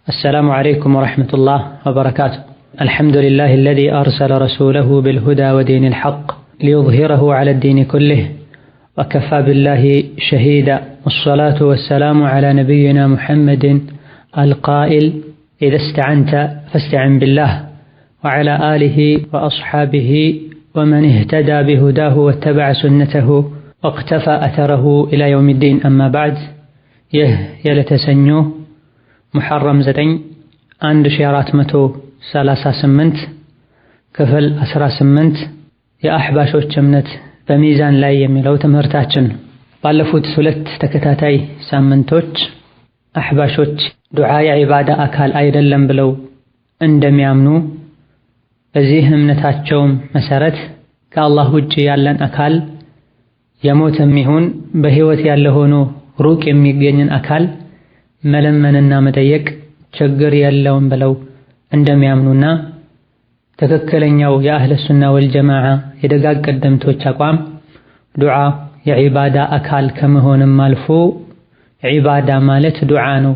السلام عليكم ورحمة الله وبركاته. الحمد لله الذي أرسل رسوله بالهدى ودين الحق ليظهره على الدين كله وكفى بالله شهيدا، والصلاة والسلام على نبينا محمد القائل: إذا استعنت فاستعن بالله، وعلى آله وأصحابه ومن اهتدى بهداه واتبع سنته واقتفى أثره إلى يوم الدين. أما بعد። ይህ የዕለተ ሰኞ ሙሐረም 9 1438 ክፍል 18 የአሕባሾች እምነት በሚዛን ላይ የሚለው ትምህርታችን ነው። ባለፉት 2 ተከታታይ ሳምንቶች አሕባሾች ዱዓ የዒባዳ አካል አይደለም ብለው እንደሚያምኑ፣ በዚህ እምነታቸውም መሰረት ከአላህ ውጭ ያለን አካል፣ የሞተም ይሁን በሕይወት ያለ ሆኖ ሩቅ የሚገኝን አካል መለመንና መጠየቅ ችግር የለውም ብለው እንደሚያምኑና ትክክለኛው የአህለ ሱና ወልጀማዓ የደጋግ ቀደምቶች አቋም ዱዓ የዒባዳ አካል ከመሆንም አልፎ ዒባዳ ማለት ዱዓ ነው፣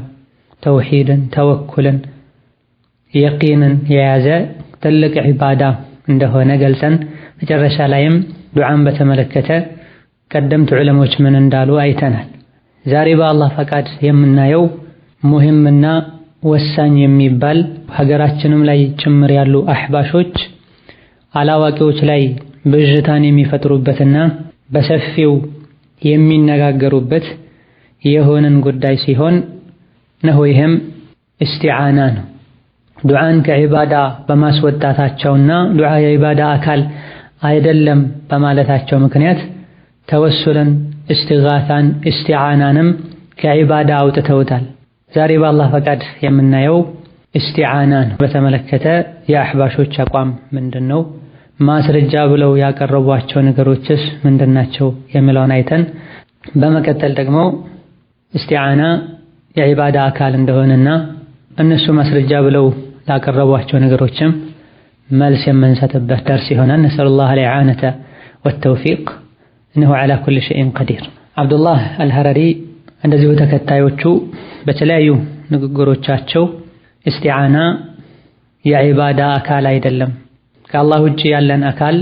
ተውሂድን፣ ተወኩልን፣ የቂንን የያዘ ትልቅ ዒባዳ እንደሆነ ገልጸን መጨረሻ ላይም ዱዓን በተመለከተ ቀደምት ዑለሞች ምን እንዳሉ አይተናል። ዛሬ በአላህ ፈቃድ የምናየው ሙሂምና ወሳኝ የሚባል፣ ሀገራችንም ላይ ጭምር ያሉ አሕባሾች አላዋቂዎች ላይ ብዥታን የሚፈጥሩበትና በሰፊው የሚነጋገሩበት የሆነን ጉዳይ ሲሆን ነሆ ይህም እስቲዓና ነው። ዱዓን ከዒባዳ በማስወጣታቸውና ዱዓ የዒባዳ አካል አይደለም በማለታቸው ምክንያት ተወሱልን፣ እስቲጋታን፣ እስቲዓናንም ከዒባዳ አውጥተውታል። ዛሬ በአላህ ፈቃድ የምናየው እስቲዓናን በተመለከተ የአሕባሾች አቋም ምንድን ነው? ማስረጃ ብለው ያቀረቧቸው ነገሮችስ ምንድናቸው? የሚለውን አይተን በመቀጠል ደግሞ እስቲዓና የዒባዳ አካል እንደሆነና እነሱ ማስረጃ ብለው ላቀረቧቸው ነገሮችም መልስ የምንሰጥበት ደርስ ይሆናል። نسأل الله الإعانة والتوفيق، إنه على كل شيء قدير። አብዱላህ አልሀረሪ እንደዚሁ ተከታዮቹ በተለያዩ ንግግሮቻቸው እስቲዓና የዒባዳ አካል አይደለም፣ ከአላህ ውጭ ያለን አካል፣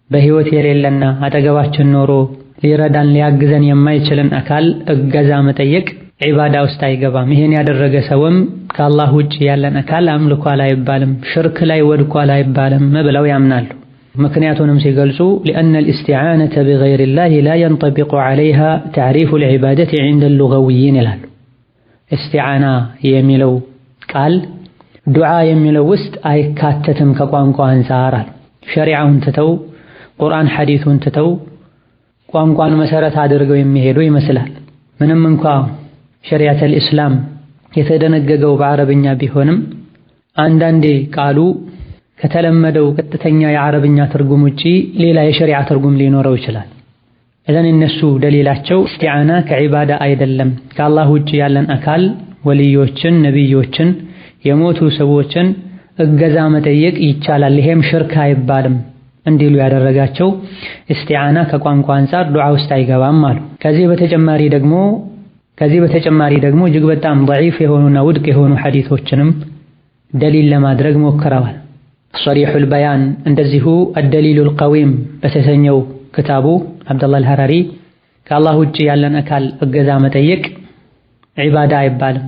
በህይወት የሌለና አጠገባችን ኖሮ ሊረዳን ሊያግዘን የማይችልን አካል እገዛ መጠየቅ ዒባዳ ውስጥ አይገባም። ይሄን ያደረገ ሰውም ከአላህ ውጭ ያለን አካል አምልኳል አይባልም፣ ሽርክ ላይ ወድቋል አይባልም ብለው ያምናሉ። ምክንያቱንም ሲገልጹ لأن الاستعانة بغير الله لا ينطبق عليها تعريف العبادة عند اللغويين ይላሉ። እስቲዓና የሚለው ቃል ዱዓ የሚለው ውስጥ አይካተትም ከቋንቋ አንፃር አሉ። ሸሪዓውን ትተው፣ ቁርአን ሐዲሱን ትተው ቋንቋን መሰረት አድርገው የሚሄዱ ይመስላል። ምንም እንኳ شريعة الإسلام የተደነገገው በአረብኛ ቢሆንም አንዳንዴ ቃሉ ከተለመደው ቀጥተኛ የአረብኛ ትርጉም ውጪ ሌላ የሸሪዓ ትርጉም ሊኖረው ይችላል። إذن እነሱ ደሊላቸው እስቲዓና ከዒባዳ አይደለም፣ ከአላህ ውጭ ያለን አካል፣ ወልዮችን፣ ነቢዮችን፣ የሞቱ ሰዎችን እገዛ መጠየቅ ይቻላል፣ ይሄም ሽርክ አይባልም እንዲሉ ያደረጋቸው እስቲዓና ከቋንቋ አንፃር ዱዓ ውስጥ አይገባም አሉ። ከዚህ በተጨማሪ ደግሞ እጅግ በጣም ضعيف የሆኑና ውድቅ የሆኑ ሐዲሶችንም ደሊል ለማድረግ ሞክረዋል። ሰሪሑል በያን እንደዚሁ አደሊሉል ቀዊም በተሰኘው ክታቡ አብደላህ አልሀረሪ ከአላህ ውጭ ያለን አካል እገዛ መጠየቅ ዒባዳ አይባልም፣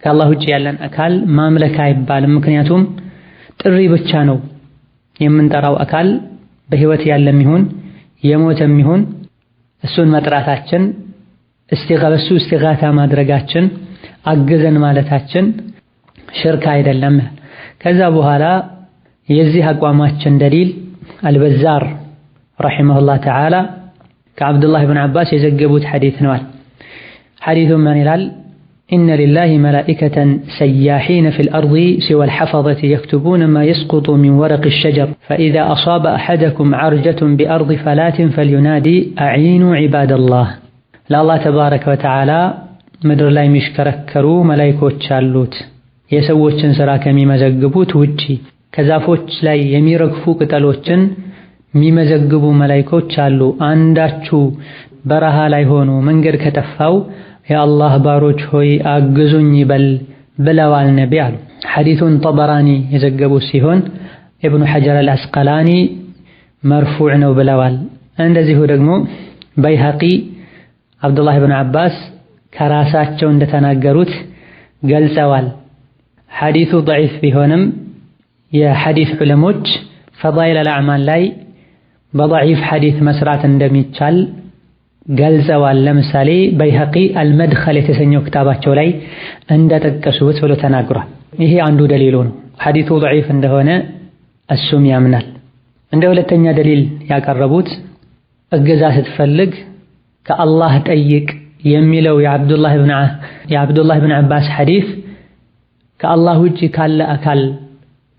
ከአላህ ውጭ ያለን አካል ማምለክ አይባልም። ምክንያቱም ጥሪ ብቻ ነው፣ የምንጠራው አካል በህይወት ያለም ይሁን የሞተም ይሁን እሱን መጥራታችን፣ በሱ እስቲጋታ ማድረጋችን፣ አግዘን ማለታችን ሽርክ አይደለም። ከዛ በኋላ የዚህ አቋማችን ደሊል አልበዛር رحمه الله تعالى ከዓብዱላህ ብን ዓባስ የዘገቡት ሐዲት ነዋል። ሐዲቱ ምን ይላል? إن لله ملائكة سياحين في الأرض سوى الحفظة يكتبون ما يسقط من ورق الشجر، فإذا أصاب أحدكم عرجة بأرض فلاة فليناد: أعينوا عباد الله። ለአላህ تبارك وتعالى ምድር ላይ የሚሽከረከሩ መላኢኮች አሉት፣ የሰዎችን ሥራ ከሚመዘግቡት ውጪ ከዛፎች ላይ የሚረግፉ ቅጠሎችን የሚመዘግቡ መላኢኮች አሉ። አንዳችሁ በረሃ ላይ ሆኖ መንገድ ከጠፋው የአላህ ባሮች ሆይ አግዙኝ ይበል። ብለዋል ነቢ አሉ። ሐዲሱን ጠበራኒ የዘገቡ ሲሆን ኢብኑ ሐጀር አልአስቀላኒ መርፉዕ ነው ብለዋል። እንደዚሁ ደግሞ በይሀቂ አብዱላህ ብን አባስ ከራሳቸው እንደተናገሩት ገልጸዋል። ሐዲሱ ደዒፍ ቢሆንም የሐዲስ ዑለሞች ፈዳኢል አልአዕማል ላይ በደዒፍ ሐዲስ መስራት እንደሚቻል ገልጸዋል። ለምሳሌ በይሀቂ አልመድኸል የተሰኘው ክታባቸው ላይ እንደጠቀሱት ብሎ ተናግሯል። ይሄ አንዱ ደሊሉ ነው። ሐዲሱ ደዒፍ እንደሆነ እሱም ያምናል። እንደ ሁለተኛ ደሊል ያቀረቡት እገዛ ስትፈልግ ከአላህ ጠይቅ የሚለው የዓብዱላህ ብን ዓባስ ሐዲስ ከአላህ ውጭ ካለ አካል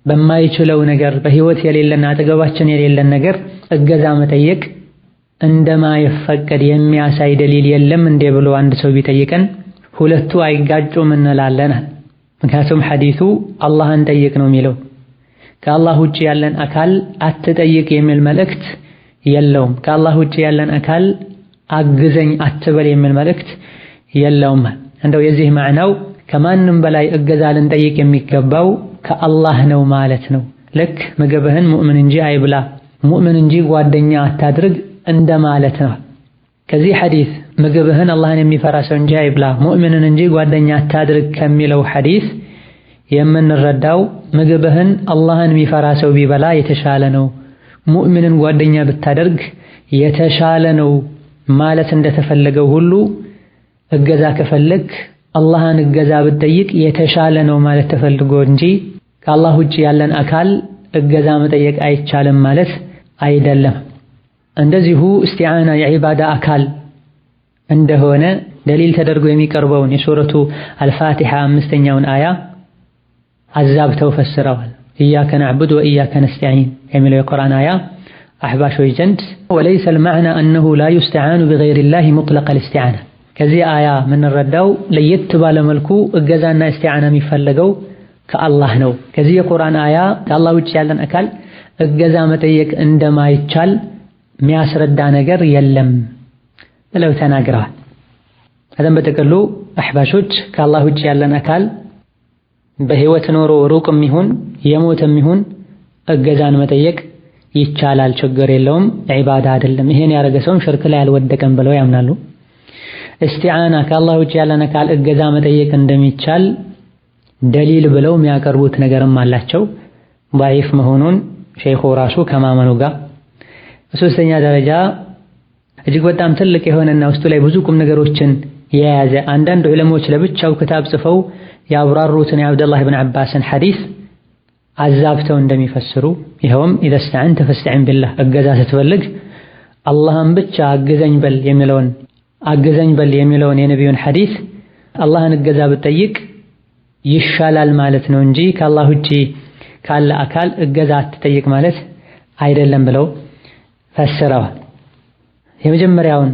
በማይችለው ነገር በህይወት የሌለና አጠገባችን የሌለን ነገር እገዛ መጠየቅ እንደማይፈቀድ የሚያሳይ ደሊል የለም እንዴ ብሎ አንድ ሰው ቢጠይቀን ሁለቱ አይጋጩም እንላለን። ምክንያቱም ሐዲሱ አላህን ጠይቅ ነው የሚለው፣ ከአላህ ውጭ ያለን አካል አትጠይቅ የሚል መልእክት የለውም። ከአላህ ውጭ ያለን አካል አግዘኝ አትበል የሚል መልእክት የለውም። እንደው የዚህ ማዕናው ከማንም በላይ እገዛ ልንጠይቅ የሚገባው ከአላህ ነው ማለት ነው። ልክ ምግብህን ሙእምን እንጂ አይብላ፣ ሙእምን እንጂ ጓደኛ አታድርግ እንደማለት ነው። ከዚህ ሐዲስ ምግብህን አላህን የሚፈራ ሰው እንጂ አይብላ፣ ሙእምንን እንጂ ጓደኛ አታድርግ ከሚለው ሐዲስ የምንረዳው ምግብህን አላህን የሚፈራ ሰው ቢበላ የተሻለ ነው፣ ሙእምንን ጓደኛ ብታደርግ የተሻለ ነው ማለት እንደተፈለገው ሁሉ እገዛ ከፈለግ አላህን እገዛ ብትጠይቅ የተሻለ ነው ማለት ተፈልጎ እንጂ ከአላህ ውጭ ያለን አካል እገዛ መጠየቅ አይቻልም ማለት አይደለም። እንደዚሁ እስቲዓና የዒባዳ አካል እንደሆነ ደሊል ተደርጎ የሚቀርበውን የሱረቱ አልፋቲሓ 5ኛውን አያ አዛብተው ፈስረዋል። إياك نعبد وإياك نستعين የሚለው የቁርአን አያ አሕባሾች ዘንድ وليس المعنى أنه لا يستعان بغير الله مطلق الاستعانة፣ ከዚህ አያ የምንረዳው ለየት ባለ መልኩ እገዛና እስቲዓና የሚፈለገው ከአላህ ነው። ከዚህ የቁርአን አያ ከአላህ ውጭ ያለን አካል እገዛ መጠየቅ እንደማይቻል የሚያስረዳ ነገር የለም ብለው ተናግረዋል። ከዛም በጥቅሉ አሕባሾች ከአላህ ውጭ ያለን አካል በህይወት ኖሮ ሩቅም ይሁን የሞተም ይሁን እገዛን መጠየቅ ይቻላል፣ ችግር የለውም፣ ዒባዳ አይደለም፣ ይሄን ያደረገ ሰውም ሽርክ ላይ አልወደቀም ብለው ያምናሉ። እስቲዓና ከአላህ ውጭ ያለን አካል እገዛ መጠየቅ እንደሚቻል ደሊል ብለው የሚያቀርቡት ነገርም አላቸው፣ ضعيف መሆኑን ሼኹ ራሱ ከማመኑ ጋር። በሶስተኛ ደረጃ እጅግ በጣም ትልቅ የሆነና ውስጡ ላይ ብዙ ቁም ነገሮችን የያዘ አንዳንድ ዑለሞች ለብቻው ክታብ ጽፈው ያብራሩትን የዓብዱላህ ብን ዓባስን ሐዲስ አዛብተው እንደሚፈስሩ፣ ይኸውም إذا استعنت فاستعن بالله፣ እገዛ ስትፈልግ አላህን ብቻ አግዘኝ በል የሚለውን የነቢዩን ሐዲስ አላህን እገዛ ብትጠይቅ ይሻላል ማለት ነው እንጂ ከአላህ ውጪ ካለ አካል እገዛ አትጠይቅ ማለት አይደለም ብለው ፈስረዋል። የመጀመሪያውን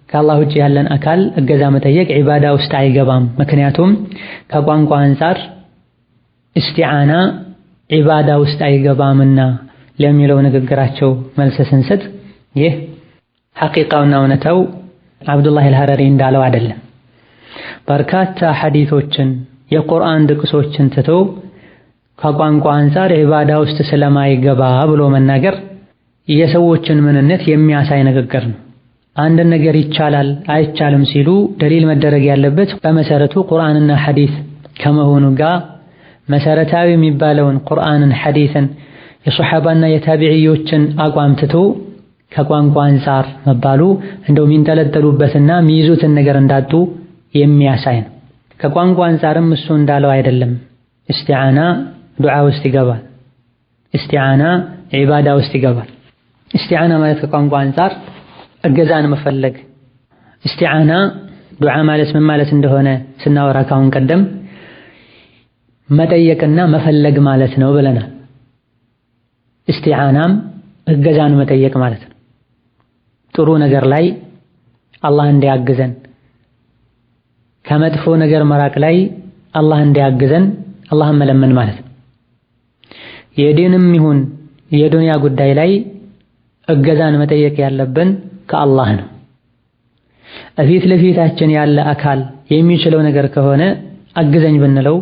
ከአላህ ውጪ ያለን አካል እገዛ መጠየቅ ዒባዳ ውስጥ አይገባም። ምክንያቱም ከቋንቋ አንፃር እስቲዓና ዒባዳ ውስጥ አይገባምና ለሚለው ንግግራቸው መልስ ስንሰጥ ይህ ሐቂቃውና እውነታው ዓብዱላህ አልሐረሪ እንዳለው አይደለም። በርካታ ሐዲሶችን የቁርአን ጥቅሶችን ትቶ ከቋንቋ አንፃር ዒባዳ ውስጥ ስለማይገባ ብሎ መናገር የሰዎችን ምንነት የሚያሳይ ንግግር ነው። አንድ ነገር ይቻላል አይቻልም ሲሉ ደሊል መደረግ ያለበት በመሰረቱ ቁርአንና ሐዲስ ከመሆኑ ጋር መሰረታዊ የሚባለውን ቁርአንን፣ ሐዲስን፣ የሶሐባና የታቢዕዮችን አቋም ትቶ ከቋንቋ አንፃር መባሉ እንደው የሚንጠለጠሉበትና የሚይዙትን ነገር እንዳጡ የሚያሳይ ነው። ከቋንቋ አንፃርም እሱ እንዳለው አይደለም። እስቲዓና ዱዓ ውስጥ ይገባል። እስቲዓና ዒባዳ ውስጥ ይገባል። እስቲዓና ማለት ከቋንቋ አንፃር እገዛን መፈለግ። እስቲዓና ዱዓ ማለት ምን ማለት እንደሆነ ስናወራ ካሁን ቀደም መጠየቅና መፈለግ ማለት ነው ብለናል። እስቲዓናም እገዛን መጠየቅ ማለት ነው። ጥሩ ነገር ላይ አላህ እንዲያግዘን፣ ከመጥፎ ነገር መራቅ ላይ አላህ እንዲያግዘን አላህን መለመን ማለት ነው። የዲንም ይሁን የዱንያ ጉዳይ ላይ እገዛን መጠየቅ ያለብን ከአላህ ነው። እፊት ለፊታችን ያለ አካል የሚችለው ነገር ከሆነ አግዘኝ ብንለው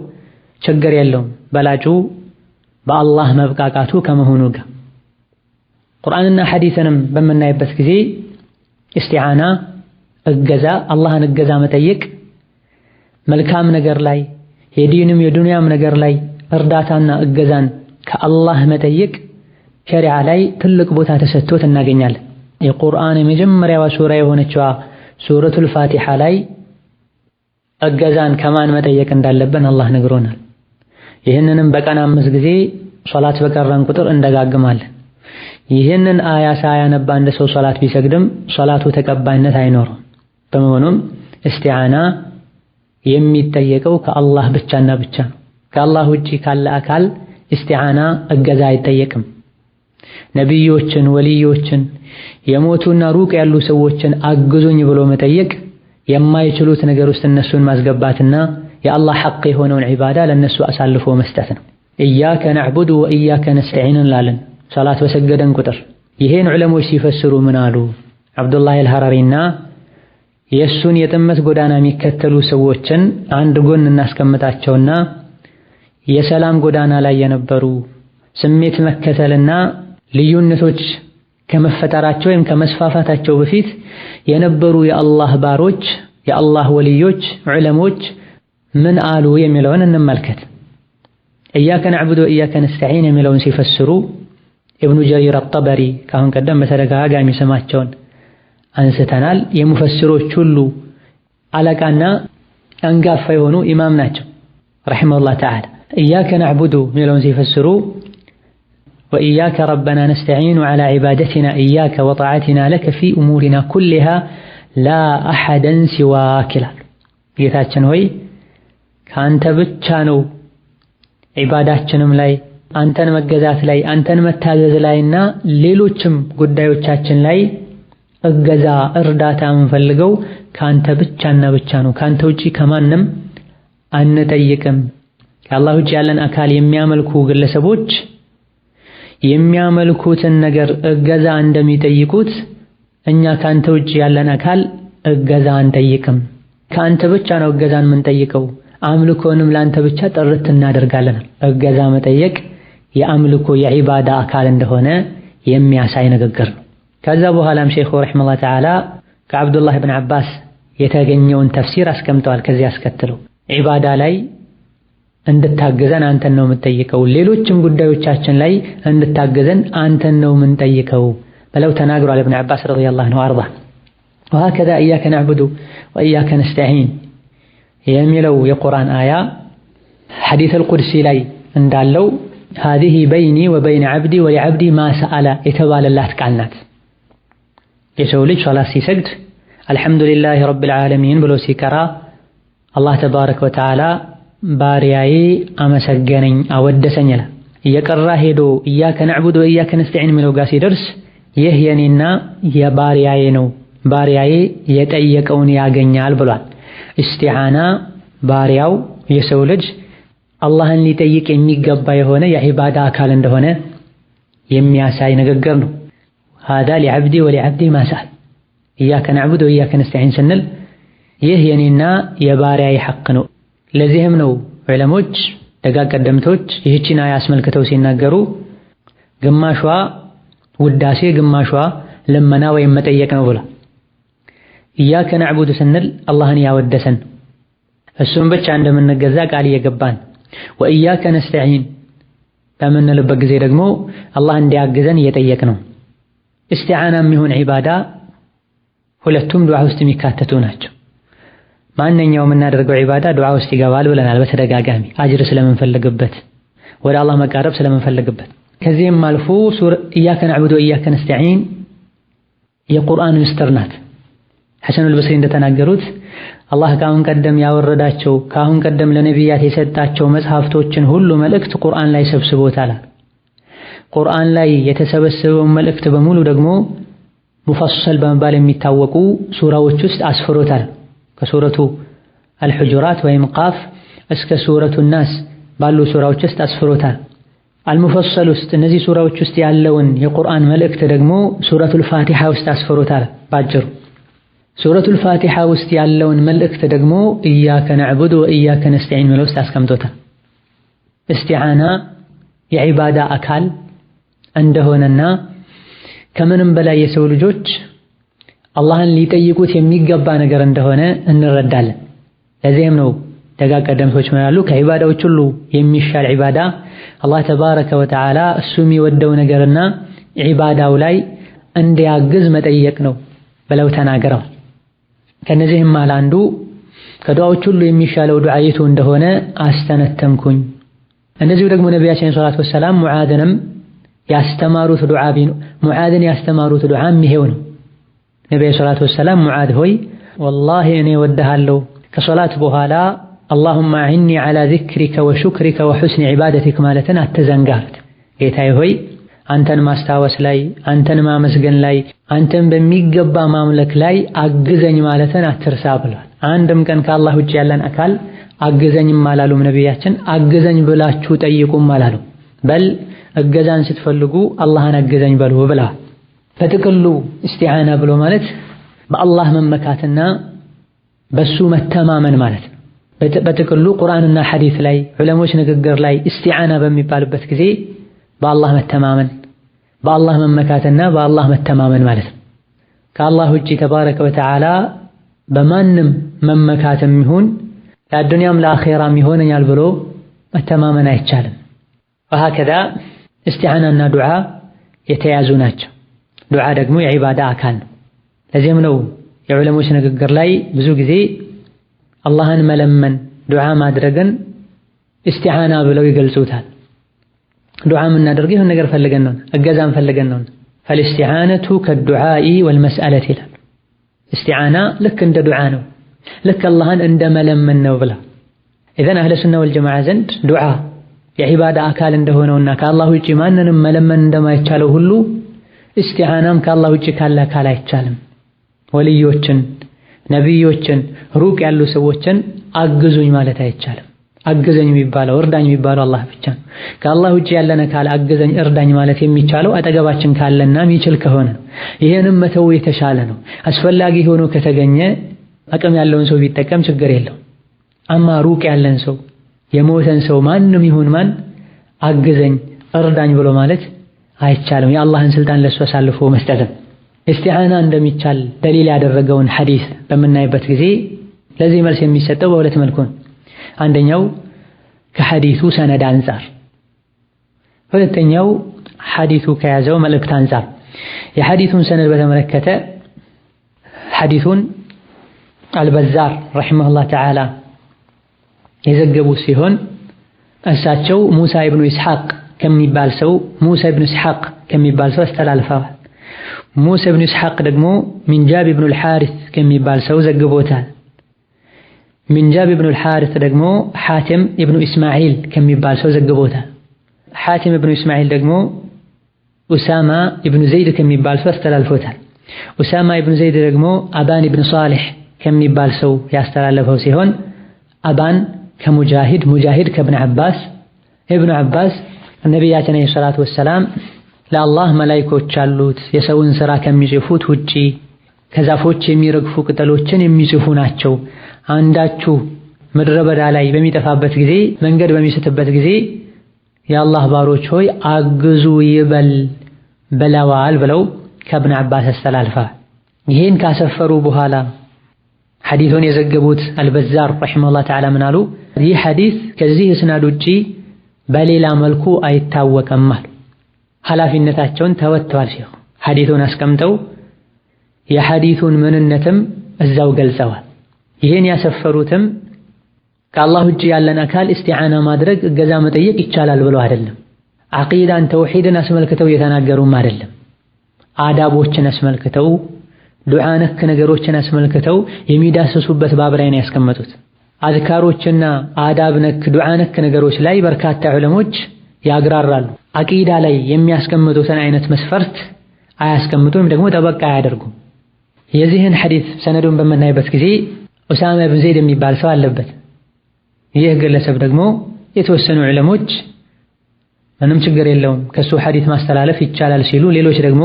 ችግር የለውም። በላጩ በአላህ መብቃቃቱ ከመሆኑ ጋር ቁርአንና ሐዲስንም በምናይበት ጊዜ እስቲዓና እገዛ፣ አላህን እገዛ መጠየቅ መልካም ነገር ላይ የዲንም የዱንያም ነገር ላይ እርዳታና እገዛን ከአላህ መጠየቅ ሸሪዓ ላይ ትልቅ ቦታ ተሰጥቶት እናገኛለን። የቁርአን የመጀመሪያዋ ሱራ የሆነችዋ ሱረቱል ፋቲሓ ላይ እገዛን ከማን መጠየቅ እንዳለብን አላህ ነግሮናል። ይህንንም በቀን 5 ጊዜ ሶላት በቀረን ቁጥር እንደጋግማለን። ይህንን አያ ሳያነባ አንድ ሰው ሶላት ቢሰግድም ሶላቱ ተቀባይነት አይኖርም። በመሆኑም እስቲዓና የሚጠየቀው ከአላህ ብቻና ብቻ ነው። ከአላህ ውጪ ካለ አካል እስቲዓና እገዛ አይጠየቅም። ነቢዮችን፣ ወልዮችን፣ የሞቱና ሩቅ ያሉ ሰዎችን አግዙኝ ብሎ መጠየቅ የማይችሉት ነገር ውስጥ እነሱን ማስገባትና የአላህ ሐቅ የሆነውን ዒባዳ ለነሱ አሳልፎ መስጠት ነው። إياك نعبد وإياك نستعين እንላለን ሶላት በሰገደን ቁጥር። ይሄን ዑለሞች ሲፈስሩ ምን አሉ? አብዱላህ አልሐራሪና የእሱን የጥመት ጎዳና የሚከተሉ ሰዎችን አንድ ጎን እናስቀምጣቸውና የሰላም ጎዳና ላይ የነበሩ ስሜት መከተልና ልዩነቶች ከመፈጠራቸው ወይም ከመስፋፋታቸው በፊት የነበሩ የአላህ ባሮች፣ የአላህ ወልዮች፣ ዑለሞች ምን አሉ የሚለውን እንመልከት። إياك نعبد وإياك نستعين የሚለውን ሲፈስሩ ኢብኑ ጀሪር አጠበሪ ካሁን ቀደም በተደጋጋሚ ስማቸውን አንስተናል። የሙፈስሮች ሁሉ አለቃና አንጋፋ የሆኑ ኢማም ናቸው رحمه الله تعالى። إياك نعبد የሚለውን ሲፈስሩ وإياك ربنا نستعين على عبادتنا إياك وطاعتنا لك في أمورنا كلها لا أحدا سواك ይላሉ። ጌታችን ሆይ ከአንተ ብቻ ነው ዒባዳችንም ላይ አንተን መገዛት ላይ አንተን መታዘዝ ላይና ሌሎችም ጉዳዮቻችን ላይ እገዛ እርዳታ የምንፈልገው ከአንተ ብቻና ብቻ ነው። ከአንተ ውጪ ከማንም አንጠይቅም። ከአላህ ውጪ ያለን አካል የሚያመልኩ ግለሰቦች የሚያመልኩትን ነገር እገዛ እንደሚጠይቁት እኛ ከአንተ ውጪ ያለን አካል እገዛ አንጠይቅም። ከአንተ ብቻ ነው እገዛን የምንጠይቀው። አምልኮንም ለአንተ ብቻ ጥርት እናደርጋለን። እገዛ መጠየቅ የአምልኮ የዒባዳ አካል እንደሆነ የሚያሳይ ንግግር ነው። ከዛ በኋላም ሼኹ ረሒመሁላህ ተዓላ ከአብዱላህ ብን አባስ የተገኘውን ተፍሲር አስቀምጠዋል። ከዚህ አስከትለው ዒባዳ ላይ እንድታገዘን አንተን ነው የምንጠይቀው፣ ሌሎችም ጉዳዮቻችን ላይ እንድታገዘን አንተን ነው የምንጠይቀው ብለው ተናግሯል ኢብኑ አባስ ረዲየላሁ ዐንሁ ወአርዳ። ወሀከዛ ኢያከ ነዕቡዱ ወኢያከ ነስተዒን የሚለው የቁርአን አያ ሐዲስ አልቁድሲ ላይ እንዳለው هذه بيني وبين عبدي ولعبدي ما سأل የተባለላት ቃል ናት። የሰው ልጅ ሶላት ሲሰግድ الحمد لله رب العالمين ብሎ ሲቀራ አላህ تبارك وتعالى ባሪያዬ አመሰገነኝ አወደሰኝ ይላል። እየቀራ ሄዶ إياك نعبد وإياك نستعين የሚለው ጋር ሲደርስ ይህ የኔና የባሪያዬ ነው፣ ባሪያዬ የጠየቀውን ያገኛል ብሏል። እስቲዓና ባሪያው የሰው ልጅ አላህን ሊጠይቅ የሚገባ የሆነ የዒባዳ አካል እንደሆነ የሚያሳይ ንግግር ነው። هذا لعبدي ولعبدي ما سأل إياك نعبد وإياك نستعين ስንል ይህ የኔና የባሪያዬ ሐቅ ነው። ለዚህም ነው ዑለሞች ደጋግ ቀደምቶች ይህችን አያ አስመልክተው ሲናገሩ ግማሿ ውዳሴ ግማሿ ልመና ወይም መጠየቅ ነው ብሏል። إياك نعبد ስንል አላህን ያወደሰን እሱን ብቻ እንደምንገዛ ቃል እየገባን፣ وإياك نستعين በምንልበት ጊዜ ደግሞ አላህ እንዲያግዘን እየጠየቅ ነው። እስቲዓና የሚሆን ዒባዳ ሁለቱም ዱዓ ውስጥ የሚካተቱ ናቸው። ማንኛውም የምናደርገው ዒባዳ ዱዓ ውስጥ ይገባል ብለናል በተደጋጋሚ አጅር ስለምንፈልግበት ወደ አላህ መቃረብ ስለምንፈልግበት። ከዚህም አልፎ إياك نعبد وإياك نستعين የቁርአን ምስጢር ናት። ሐሰኑል በስሪ እንደተናገሩት አላህ ከአሁን ቀደም ያወረዳቸው ከአሁን ቀደም ለነቢያት የሰጣቸው መጽሐፍቶችን ሁሉ መልእክት ቁርአን ላይ ሰብስቦታል። ቁርአን ላይ የተሰበሰበውን መልእክት በሙሉ ደግሞ ሙፈሰል በመባል የሚታወቁ ሱራዎች ውስጥ አስፍሮታል። ከሱረቱ አልሑጁራት ወይም ቃፍ እስከ ሱረቱ ናስ ባሉ ሱራዎች ውስጥ አስፍሮታል። አልሙፈሰል ውስጥ እነዚህ ሱራዎች ውስጥ ያለውን የቁርአን መልእክት ደግሞ ሱረቱል ፋቲሓ ውስጥ አስፍሮታል። ባጭሩ ሱረቱል ፋቲሓ ውስጥ ያለውን መልእክት ደግሞ إياك نعبد وإياك نستعين የሚለው ውስጥ አስቀምጦታል። እስቲዓና የዒባዳ አካል እንደሆነና ከምንም በላይ የሰው ልጆች አላህን ሊጠይቁት የሚገባ ነገር እንደሆነ እንረዳለን። ለዚህም ነው ደጋግ ቀደምቶች ምን አሉ? ከዒባዳዎች ሁሉ የሚሻል ዒባዳ አላህ ተባረከ ወተዓላ እሱ የሚወደው ነገርና ዒባዳው ላይ እንዲያግዝ መጠየቅ ነው ብለው ተናግረዋል። ከነዚህም መሃል አንዱ ከዱዓዎች ሁሉ የሚሻለው ዱዓ የቱ እንደሆነ አስተነተንኩኝ። እንደዚሁ ደግሞ ነቢያችን ሰለላሁ ዐለይሂ ወሰለም ሙዓዝንም ያስተማሩት ዱዓ ሙዓዝን ያስተማሩት ዱዓም ይሄው ነው። ነቢዩ ሰለላሁ ዐለይሂ ወሰለም ሙዓዝ ሆይ ወላሂ እኔ እወድሃለሁ፣ ከሶላት በኋላ اللهم أعني على ذكرك وشكرك وحسن عبادتك ማለትን አትዘንጋ አሉት። ጌታዬ ሆይ አንተን ማስታወስ ላይ፣ አንተን ማመስገን ላይ፣ አንተን በሚገባ ማምለክ ላይ አግዘኝ ማለትን አትርሳ ብለዋል። አንድም ቀን ከአላህ ውጭ ያለን አካል አግዘኝም አላሉም ነቢያችን። አግዘኝ ብላችሁ ጠይቁም አላሉ። በል እገዛን ስትፈልጉ አላህን አግዘኝ በሉ ብለዋል። በጥቅሉ እስቲዓና ብሎ ማለት በአላህ መመካትና በሱ መተማመን ማለት ነው። በጥቅሉ ቁርአንና ሐዲስ ላይ ዑለሞች ንግግር ላይ እስቲዓና በሚባልበት ጊዜ በአላህ መተማመን፣ በአላህ መመካትና በአላህ መተማመን ማለት ነው። ከአላህ ውጪ ተባረከ ወተዓላ በማንም መመካትም ይሁን ለአዱንያም ለአኼራም ይሆነኛል ብሎ መተማመን አይቻልም። ወሀከዛ እስቲዓናና ዱዓ የተያዙ ናቸው። ዱዓ ደግሞ የዒባዳ አካል ነው። ለዚህም ነው የዑለሞች ንግግር ላይ ብዙ ጊዜ አላህን መለመን ዱዓ ማድረግን እስቲዓና ብለው ይገልጹታል። ዱዓ የምናደርገው የሆነ ነገር ፈልገን ነው፣ እገዛን ፈልገን ነው። فالاستعانة كالدعاء والمسألة ይላል። እስቲዓና ልክ እንደ ዱዓ ነው፣ ልክ አላህን እንደ መለመን ነው ብላ። ኢዘን አህለ ሱና ወልጀማዓ ዘንድ ዱዓ የዒባዳ አካል እንደሆነውና ከአላህ ውጪ ማንንም መለመን እንደማይቻለው ሁሉ እስቲዓናም ከአላህ ውጪ ካለ አካል አይቻልም። ወልዮችን፣ ነቢዮችን፣ ሩቅ ያሉ ሰዎችን አግዙኝ ማለት አይቻልም። አግዘኝ የሚባለው እርዳኝ የሚባለው አላህ ብቻ ነው። ከአላህ ውጪ ያለን አካል አግዘኝ እርዳኝ ማለት የሚቻለው አጠገባችን ካለና የሚችል ከሆነ ነው። ይሄንም መተው የተሻለ ነው። አስፈላጊ ሆኖ ከተገኘ አቅም ያለውን ሰው ቢጠቀም ችግር የለው። አማ ሩቅ ያለን ሰው የሞተን ሰው ማንም ይሁን ማን አግዘኝ እርዳኝ ብሎ ማለት አይቻልም። የአላህን ስልጣን ለሱ አሳልፎ መስጠትም እስቲዓና እንደሚቻል ደሊል ያደረገውን ሐዲስ በምናይበት ጊዜ ለዚህ መልስ የሚሰጠው በሁለት መልኩ ነው። አንደኛው ከሐዲሱ ሰነድ አንፃር፣ ሁለተኛው ሐዲሱ ከያዘው መልእክት አንፃር። የሐዲሱን ሰነድ በተመለከተ ሐዲሱን አልበዛር ረሒመሁላህ ተዓላ የዘገቡ ሲሆን እሳቸው ሙሳ ኢብኑ ኢስሐቅ ከሚባል ሰው ሙሳ ኢብኑ ኢስሐቅ ከሚባል ሰው አስተላልፈዋል። ሙሳ ኢብኑ ኢስሐቅ ደግሞ ሚንጃብ ኢብኑ አልሐሪስ ከሚባል ሰው ዘግቦታል። ሚንጃብ ኢብኑ አልሐሪስ ደግሞ ሐቲም ኢብኑ ኢስማዒል ከሚባል ሰው ዘግቦታል። ሐቲም ኢብኑ ኢስማዒል ደግሞ ኡሳማ ኢብኑ ዘይድ ከሚባል ሰው አስተላልፎታል። ኡሳማ ኢብኑ ዘይድ ደግሞ አባን ኢብኑ ሳሊሕ ከሚባል ሰው ያስተላለፈው ሲሆን አባን ከሙጃሂድ፣ ሙጃሂድ ከእብን ዓባስ፣ ኢብኑ ዓባስ ነቢያችን ዓለይሂ ሰላቱ ወሰላም ለአላህ መላኢኮች አሉት የሰውን ስራ ከሚጽፉት ውጪ ከዛፎች የሚረግፉ ቅጠሎችን የሚጽፉ ናቸው። አንዳችሁ ምድረ በዳ ላይ በሚጠፋበት ጊዜ መንገድ በሚስትበት ጊዜ የአላህ ባሮች ሆይ አግዙ ይበል ብለዋል ብለው ከእብን ዓባስ አስተላልፈዋል። ይህን ካሰፈሩ በኋላ ሐዲሱን የዘገቡት አልበዛር ረሒመሁላህ ተዓላ ምን አሉ? ይህ ሐዲስ ከዚህ እስናድ ውጪ በሌላ መልኩ አይታወቅም አሉ። ኃላፊነታቸውን ተወጥተዋል። ሼኹ ሐዲሱን አስቀምጠው የሐዲሱን ምንነትም እዛው ገልጸዋል። ይህን ያሰፈሩትም ከአላህ ውጪ ያለን አካል እስቲዓና ማድረግ እገዛ መጠየቅ ይቻላል ብለው አይደለም። ዐቂዳን ተውሂድን አስመልክተው እየተናገሩም አይደለም። አዳቦችን አስመልክተው ዱዓ ነክ ነገሮችን አስመልክተው የሚዳስሱበት ባብ ላይ ነው ያስቀመጡት። አዝካሮችና አዳብ ነክ ዱዓ ነክ ነገሮች ላይ በርካታ ዑለሞች ያግራራሉ። አቂዳ ላይ የሚያስቀምጡትን አይነት መስፈርት አያስቀምጡም፣ ደግሞ ጠበቃ አያደርጉም። የዚህን ሐዲስ ሰነዱን በምናይበት ጊዜ ኡሳማ ብን ዘይድ የሚባል ሰው አለበት። ይህ ግለሰብ ደግሞ የተወሰኑ ዑለሞች ምንም ችግር የለውም ከሱ ሐዲስ ማስተላለፍ ይቻላል ሲሉ፣ ሌሎች ደግሞ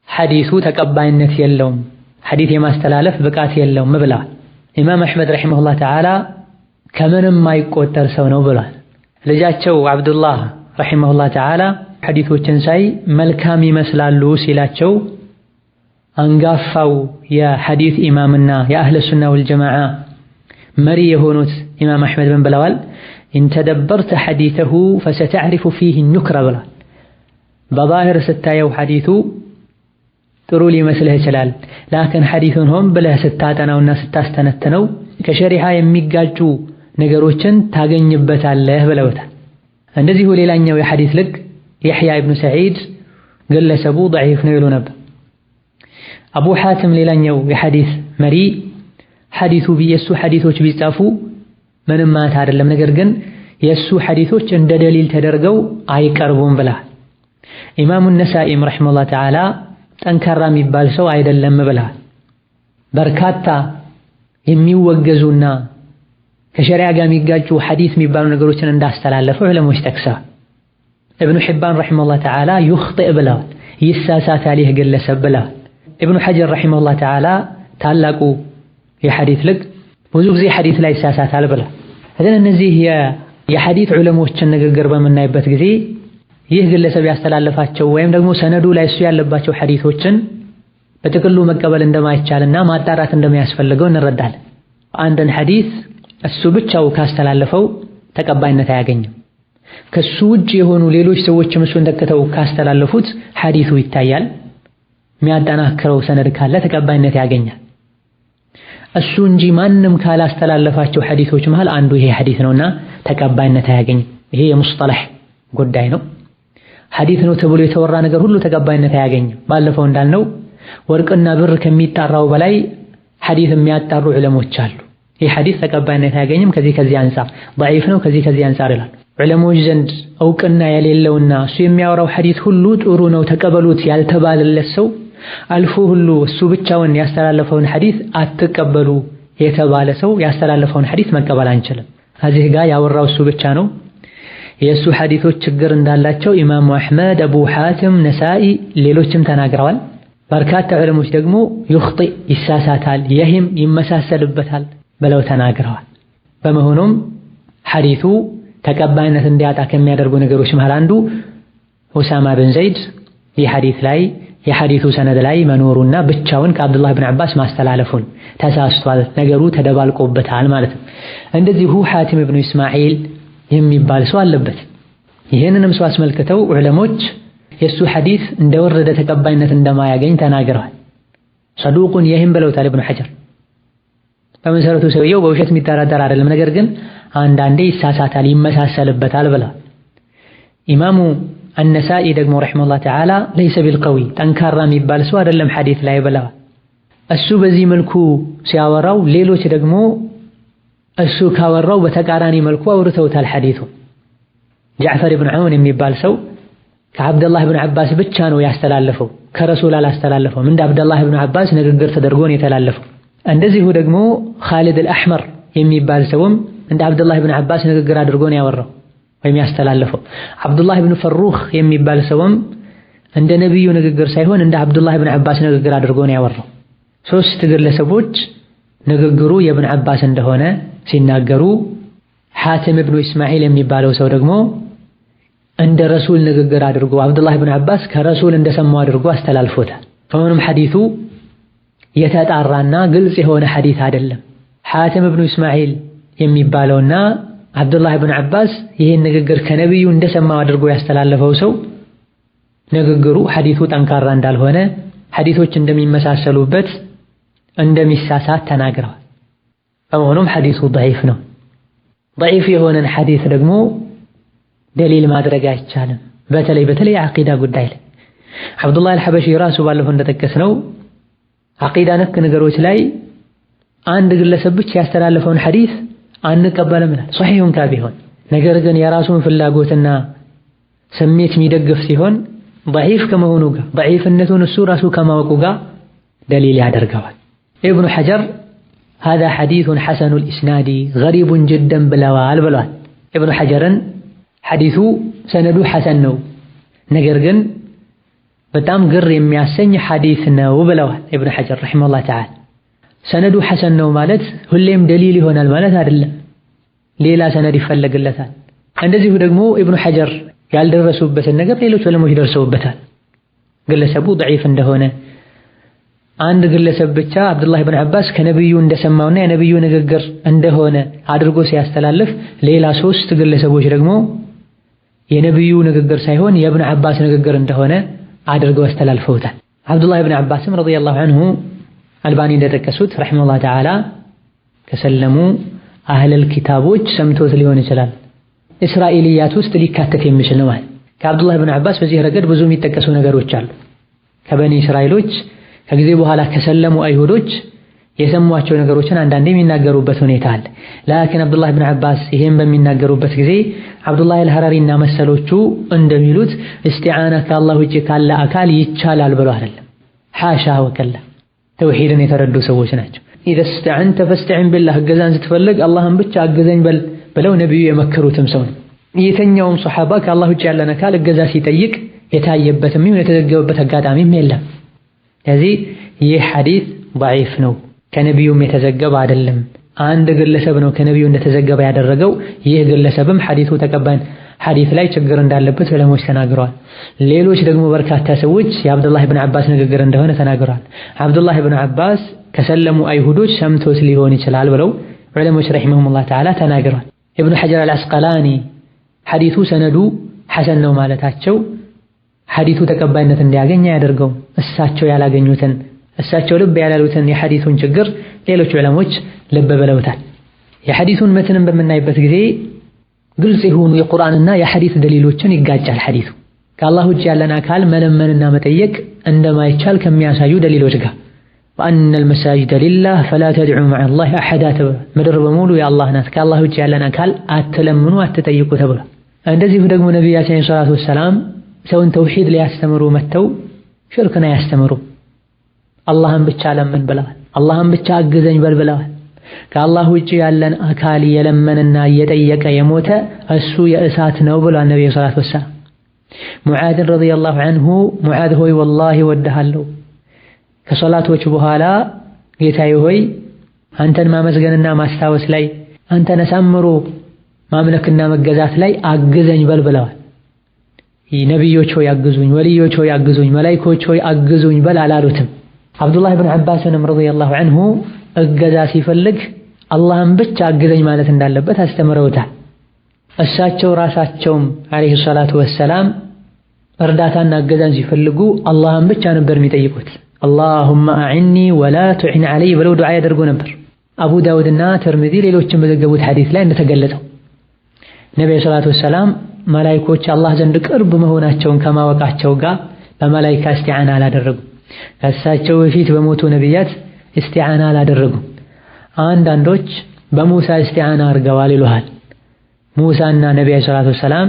ሐዲሱ ተቀባይነት የለውም ሐዲስ የማስተላለፍ ብቃት የለውም ብለዋል። ኢማም አሕመድ ረሒመሁላህ ተዓላ ከምንም የማይቆጠር ሰው ነው ብሏል። ልጃቸው አብዱላህ رحمه الله تعالى ሐዲሶችን ሳይ መልካም ይመስላሉ ሲላቸው አንጋፋው የሐዲስ ኢማምና የአህለ ሱና ወልጀማዓ መሪ የሆኑት ኢማም አሕመድ ምን ብለዋል? إن تدبرت حديثه فستعرف فيه النكرة ብለዋል። በዛሂር ስታየው ሐዲሱ ጥሩ ሊመስልህ ይችላል። لكن ሐዲሱን ሆን ብለህ ስታጠናውና ስታስተነትነው ከሸሪዓ የሚጋጩ ነገሮችን ታገኝበታለህ ብለውታል። እንደዚሁ ሌላኛው የሐዲስ ልቅ የሕያ ኢብኑ ሰዒድ ግለሰቡ ضعيف ነው ይሉ ነበር። አቡ ሐቲም ሌላኛው የሐዲስ መሪ ሐዲሱ የሱ ሐዲሶች ቢጻፉ ምንም ማለት አይደለም፣ ነገር ግን የሱ ሐዲሶች እንደ ደሊል ተደርገው አይቀርቡም ብለዋል። ኢማሙ ነሳኢም رحمه الله تعالى ጠንካራ የሚባል ሰው አይደለም ብለዋል። በርካታ የሚወገዙና ከሸሪዓ ጋር የሚጋጩ ሐዲስ የሚባሉ ነገሮችን እንዳስተላለፈው ዑለሞች ጠቅሰዋል። ኢብኑ ሒባን رحمه الله تعالى يخطئ ብለዋል፣ ይሳሳታል ይህ ግለሰብ ብለዋል። ኢብኑ ሐጀር رحمه الله تعالى ታላቁ የሐዲስ ልቅ ብዙ ጊዜ ሐዲስ ላይ ይሳሳታል ብለዋል። እذን እነዚህ የሐዲስ ዑለሞችን ንግግር በምናይበት ጊዜ ይህ ግለሰብ ያስተላለፋቸው ወይም ደግሞ ሰነዱ ላይ እሱ ያለባቸው ሐዲሶችን በጥቅሉ መቀበል እንደማይቻልና ማጣራት እንደሚያስፈልገው እንረዳለን። አንድን ሐዲስ እሱ ብቻው ካስተላለፈው ተቀባይነት አያገኝም። ከሱ ውጭ የሆኑ ሌሎች ሰዎችም እሱን ተክተው ካስተላለፉት ሐዲሱ ይታያል። የሚያጠናክረው ሰነድ ካለ ተቀባይነት ያገኛል። እሱ እንጂ ማንም ካላስተላለፋቸው ሐዲሶች መሃል አንዱ ይሄ ሐዲስ ነውና ተቀባይነት አያገኝም። ይሄ የሙስጠላህ ጉዳይ ነው። ሐዲስ ነው ተብሎ የተወራ ነገር ሁሉ ተቀባይነት አያገኝም። ባለፈው እንዳልነው ወርቅና ብር ከሚጣራው በላይ ሐዲስ የሚያጣሩ ዑለሞች አሉ። ይህ ሐዲስ ተቀባይነት አያገኝም ከዚህ ከዚህ አንፃር ضعيف ነው፣ ከዚህ ከዚህ አንፃር ይላል። ዑለሞች ዘንድ እውቅና የሌለውና እሱ የሚያወራው ሐዲስ ሁሉ ጥሩ ነው ተቀበሉት ያልተባለለት ሰው አልፎ ሁሉ እሱ ብቻውን ያስተላለፈውን ሐዲስ አትቀበሉ የተባለ ሰው ያስተላለፈውን ሐዲስ መቀበል አንችልም። ከዚህ ጋር ያወራው እሱ ብቻ ነው። የእሱ ሐዲሶች ችግር እንዳላቸው ኢማሙ አሕመድ፣ አቡ ሐቲም፣ ነሳኢ ሌሎችም ተናግረዋል። በርካታ ዑለሞች ደግሞ يخطئ ይሳሳታል፣ يهم ይመሳሰልበታል ብለው ተናግረዋል። በመሆኑም ሐዲሱ ተቀባይነት እንዲያጣ ከሚያደርጉ ነገሮች መሃል አንዱ ኡሳማ ብን ዘይድ ይህ ሐዲስ ላይ የሐዲሱ ሰነድ ላይ መኖሩና ብቻውን ከአብዱላህ ብን አባስ ማስተላለፉን ተሳስቷል፣ ነገሩ ተደባልቆበታል ማለት ነው። እንደዚሁ ሐቲም ብኑ እስማዒል የሚባል ሰው አለበት። ይህንንም ሰው አስመልክተው ዑለሞች የሱ ሐዲስ እንደወረደ ተቀባይነት እንደማያገኝ ተናግረዋል። صدوق يهم ብለውታል ኢብኑ ሐጀር። በመሰረቱ ሰውየው በውሸት የሚጠራጠር አይደለም፣ ነገር ግን አንዳንዴ ይሳሳታል፣ ይመሳሰልበታል ብለዋል። ኢማሙ አነሳኢ ደግሞ رحمه الله تعالى ليس بالقوي ጠንካራ የሚባል ሰው አይደለም ሐዲስ ላይ ብለዋል። እሱ በዚህ መልኩ ሲያወራው፣ ሌሎች ደግሞ እሱ ካወራው በተቃራኒ መልኩ አውርተውታል ሐዲሱ። ጃዕፈር ብን ዐውን የሚባል ሰው ከዓብደላህ ብን ዓባስ ብቻ ነው ያስተላለፈው፣ ከረሱል አላስተላለፈውም። እንደ ዓብደላህ ብን ዓባስ ንግግር ተደርጎ ነው የተላለፈው። እንደዚሁ ደግሞ ኻሊድ አልአሕመር የሚባል ሰውም እንደ ዓብደላህ ብን ዓባስ ንግግር አድርጎ ነው ያወራው ወይም ያስተላለፈው። ዓብዱላህ ብን ፈሩኽ የሚባል ሰውም እንደ ነቢዩ ንግግር ሳይሆን እንደ ዓብዱላህ ብን ዓባስ ንግግር አድርጎ ነው ያወራው። ሶስት ግለሰቦች ንግግሩ የብን ዓባስ እንደሆነ ሲናገሩ፣ ሐቲም ብኑ እስማዒል የሚባለው ሰው ደግሞ እንደ ረሱል ንግግር አድርጎ ዓብዱላህ ብን ዓባስ ከረሱል እንደሰማው አድርጎ አስተላልፎታል። ሆኖም ሐዲሱ የተጣራና ግልጽ የሆነ ሐዲስ አይደለም። ሐቲም ብኑ እስማዒል የሚባለውና ዓብዱላህ ብን ዓባስ ይህን ንግግር ከነቢዩ እንደሰማው አድርጎ ያስተላለፈው ሰው ንግግሩ ሐዲሱ ጠንካራ እንዳልሆነ፣ ሐዲሶች እንደሚመሳሰሉበት፣ እንደሚሳሳት ተናግረዋል። በመሆኑም ሐዲሱ ضعيف ነው። ضعيف የሆነን ሐዲስ ደግሞ ደሊል ማድረግ አይቻልም። በተለይ በተለይ አቂዳ ጉዳይ ላይ ዓብዱላህ አልሐበሺ ራሱ ባለፈው እንደጠቀስነው አቂዳ ነክ ነገሮች ላይ አንድ ግለሰብ ብቻ ያስተላለፈውን ሐዲስ አንቀበልም ይላል፣ ሶሒህ እንኳ ቢሆን። ነገር ግን የራሱን ፍላጎትና ስሜት የሚደግፍ ሲሆን ضعيف ከመሆኑ ጋር ضعيፍነቱን እሱ ራሱ ከማወቁ ጋር ደሊል ያደርገዋል። ኢብኑ ሐጀር هذا حديث حسن الإسناد غريب جدا ብለዋል ብለዋል። ኢብኑ ሐጀርን ሐዲሱ ሰነዱ ሐሰን ነው፣ ነገር ግን በጣም ግር የሚያሰኝ ሐዲስ ነው ብለዋል ኢብኑ ሐጀር رحمه الله تعالى። ሰነዱ ሐሰን ነው ማለት ሁሌም ደሊል ይሆናል ማለት አይደለም። ሌላ ሰነድ ይፈለግለታል። እንደዚሁ ደግሞ ኢብኑ ሐጀር ያልደረሱበትን ነገር ሌሎች ዑለሞች ደርሰውበታል። ግለሰቡ ضعيف እንደሆነ አንድ ግለሰብ ብቻ አብዱላህ ኢብኑ አባስ ከነብዩ እንደሰማውና የነብዩ ንግግር እንደሆነ አድርጎ ሲያስተላልፍ፣ ሌላ ሶስት ግለሰቦች ደግሞ የነብዩ ንግግር ሳይሆን የኢብኑ አባስ ንግግር እንደሆነ አድርገው አስተላልፈውታል። አብዱላህ ኢብኑ አባስም ረዲየላሁ ዐንሁ አልባኒ እንደጠቀሱት ረሂመሁላህ ተዓላ ከሰለሙ አህለል ኪታቦች ሰምቶት ሊሆን ይችላል። እስራኤልያት ውስጥ ሊካተት የሚችል ነው ማለት። ከአብዱላህ ኢብኑ አባስ በዚህ ረገድ ብዙ የሚጠቀሱ ነገሮች አሉ። ከበኒ እስራኤሎች ከጊዜ በኋላ ከሰለሙ አይሁዶች የሰሟቸው ነገሮችን አንዳንዴ የሚናገሩበት ሁኔታ አለ። ላኪን አብዱላህ ኢብኑ አባስ ይሄን በሚናገሩበት ጊዜ አብዱላህ አልሐራሪና መሰሎቹ እንደሚሉት እስቲዓና ከአላህ ውጭ ካለ አካል ይቻላል ብለው አይደለም። ሓሻ ወከላ ተውሂድን የተረዱ ሰዎች ናቸው። ኢዘ እስተዐንተ ፈስተዒን ቢላህ፣ እገዛን ስትፈልግ አላህን ብቻ አግዘኝ በል ብለው ነቢዩ የመከሩትም ሰው ነው። የተኛውም ሶሐባ ከአላህ ውጭ ያለን አካል እገዛ ሲጠይቅ የታየበትም ይሁን የተዘገበበት አጋጣሚም የለም። ስለዚህ ይህ ሐዲስ ضعيف ነው፣ ከነቢዩም የተዘገበ አይደለም። አንድ ግለሰብ ነው ከነቢዩ እንደተዘገበ ያደረገው። ይህ ግለሰብም ሐዲሱ ተቀባይን ሐዲስ ላይ ችግር እንዳለበት ዑለሞች ተናግረዋል። ሌሎች ደግሞ በርካታ ሰዎች የአብዱላህ ኢብኑ አባስ ንግግር እንደሆነ ተናግረዋል። አብዱላህ ኢብኑ አባስ ከሰለሙ አይሁዶች ሰምቶት ሊሆን ይችላል ብለው ዑለሞች ረሂመሁሙላህ ተዓላ ተናግረዋል። ኢብኑ ሐጀር አልአስቀላኒ ሐዲሱ ሰነዱ ሐሰን ነው ማለታቸው ሐዲሱ ተቀባይነት እንዲያገኝ አያደርገውም። እሳቸው ያላገኙትን እሳቸው ልብ ያላሉትን የሐዲሱን ችግር ሌሎች ዑለሞች ልብ ብለውታል። የሐዲሱን መትንም በምናይበት ጊዜ ግልጽ የሆኑ የቁርአንና የሐዲስ ደሊሎችን ይጋጫል። ሐዲሱ ከአላህ ውጭ ያለን አካል መለመንና መጠየቅ እንደማይቻል ከሚያሳዩ ደሊሎች ጋር ወአነ አልመሳጅደ ሊላህ ፈላ ተድዑ መዐላሂ አሐዳ ተብሏል። ምድር በሙሉ የአላህ ናት፣ ከአላህ ውጭ ያለን አካል አትለምኑ፣ አትጠይቁ ተብሏል። እንደዚሁ ደግሞ ነቢያችን ዓለይሂ ሰላቱ ወሰላም ሰውን ተውሂድ ሊያስተምሩ መጥተው ሽርክን አያስተምሩ። አላህን ብቻ ለምን ብለዋል። አላህን ብቻ አግዘኝ በል ብለዋል። ከአላህ ውጭ ያለን አካል የለመንና የጠየቀ የሞተ እሱ የእሳት ነው ብሏል ነብዩ ሰለላሁ ዐለይሂ ወሰለም። ሙዓዝን ረዲየላሁ ዐንሁ ሙዓዝ ሆይ ወላሂ እወድሃለሁ፣ ከሶላቶች በኋላ ጌታዬ ሆይ አንተን ማመስገንና ማስታወስ ላይ አንተን አሳምሮ ማምለክና መገዛት ላይ አግዘኝ በል ብለዋል። ነቢዮች ሆይ አግዙኝ፣ ወልዮች ሆይ አግዙኝ፣ መላኢኮች ሆይ አግዙኝ በል አላሉትም። አብዱላህ ብን አባስንም ረዲየላሁ ዐንሁ እገዛ ሲፈልግ አላህን ብቻ አግዘኝ ማለት እንዳለበት አስተምረውታል። እሳቸው ራሳቸውም ዓለይሂ ሰላቱ ወሰላም እርዳታና እገዛን ሲፈልጉ አላህን ብቻ ነበር የሚጠይቁት። አላሁመ አዒኒ ወላ ቱዒን ዐለይ ብለው ዱዓ ያደርጉ ነበር። አቡ ዳውድና ተርሚዚ ሌሎችም በዘገቡት ሐዲስ ላይ እንደተገለጸው ነቢዩ ሰላቱ ወሰላም መላኢኮች አላህ ዘንድ ቅርብ መሆናቸውን ከማወቃቸው ጋር በመላኢካ እስቲዓና አላደረጉም። ከእሳቸው በፊት በሞቱ ነቢያት እስቲዓና አላደረጉም። አንዳንዶች በሙሳ እስቲዓና አድርገዋል ይሉሃል። ሙሳና ነቢዩ ሰላቱ ወሰላም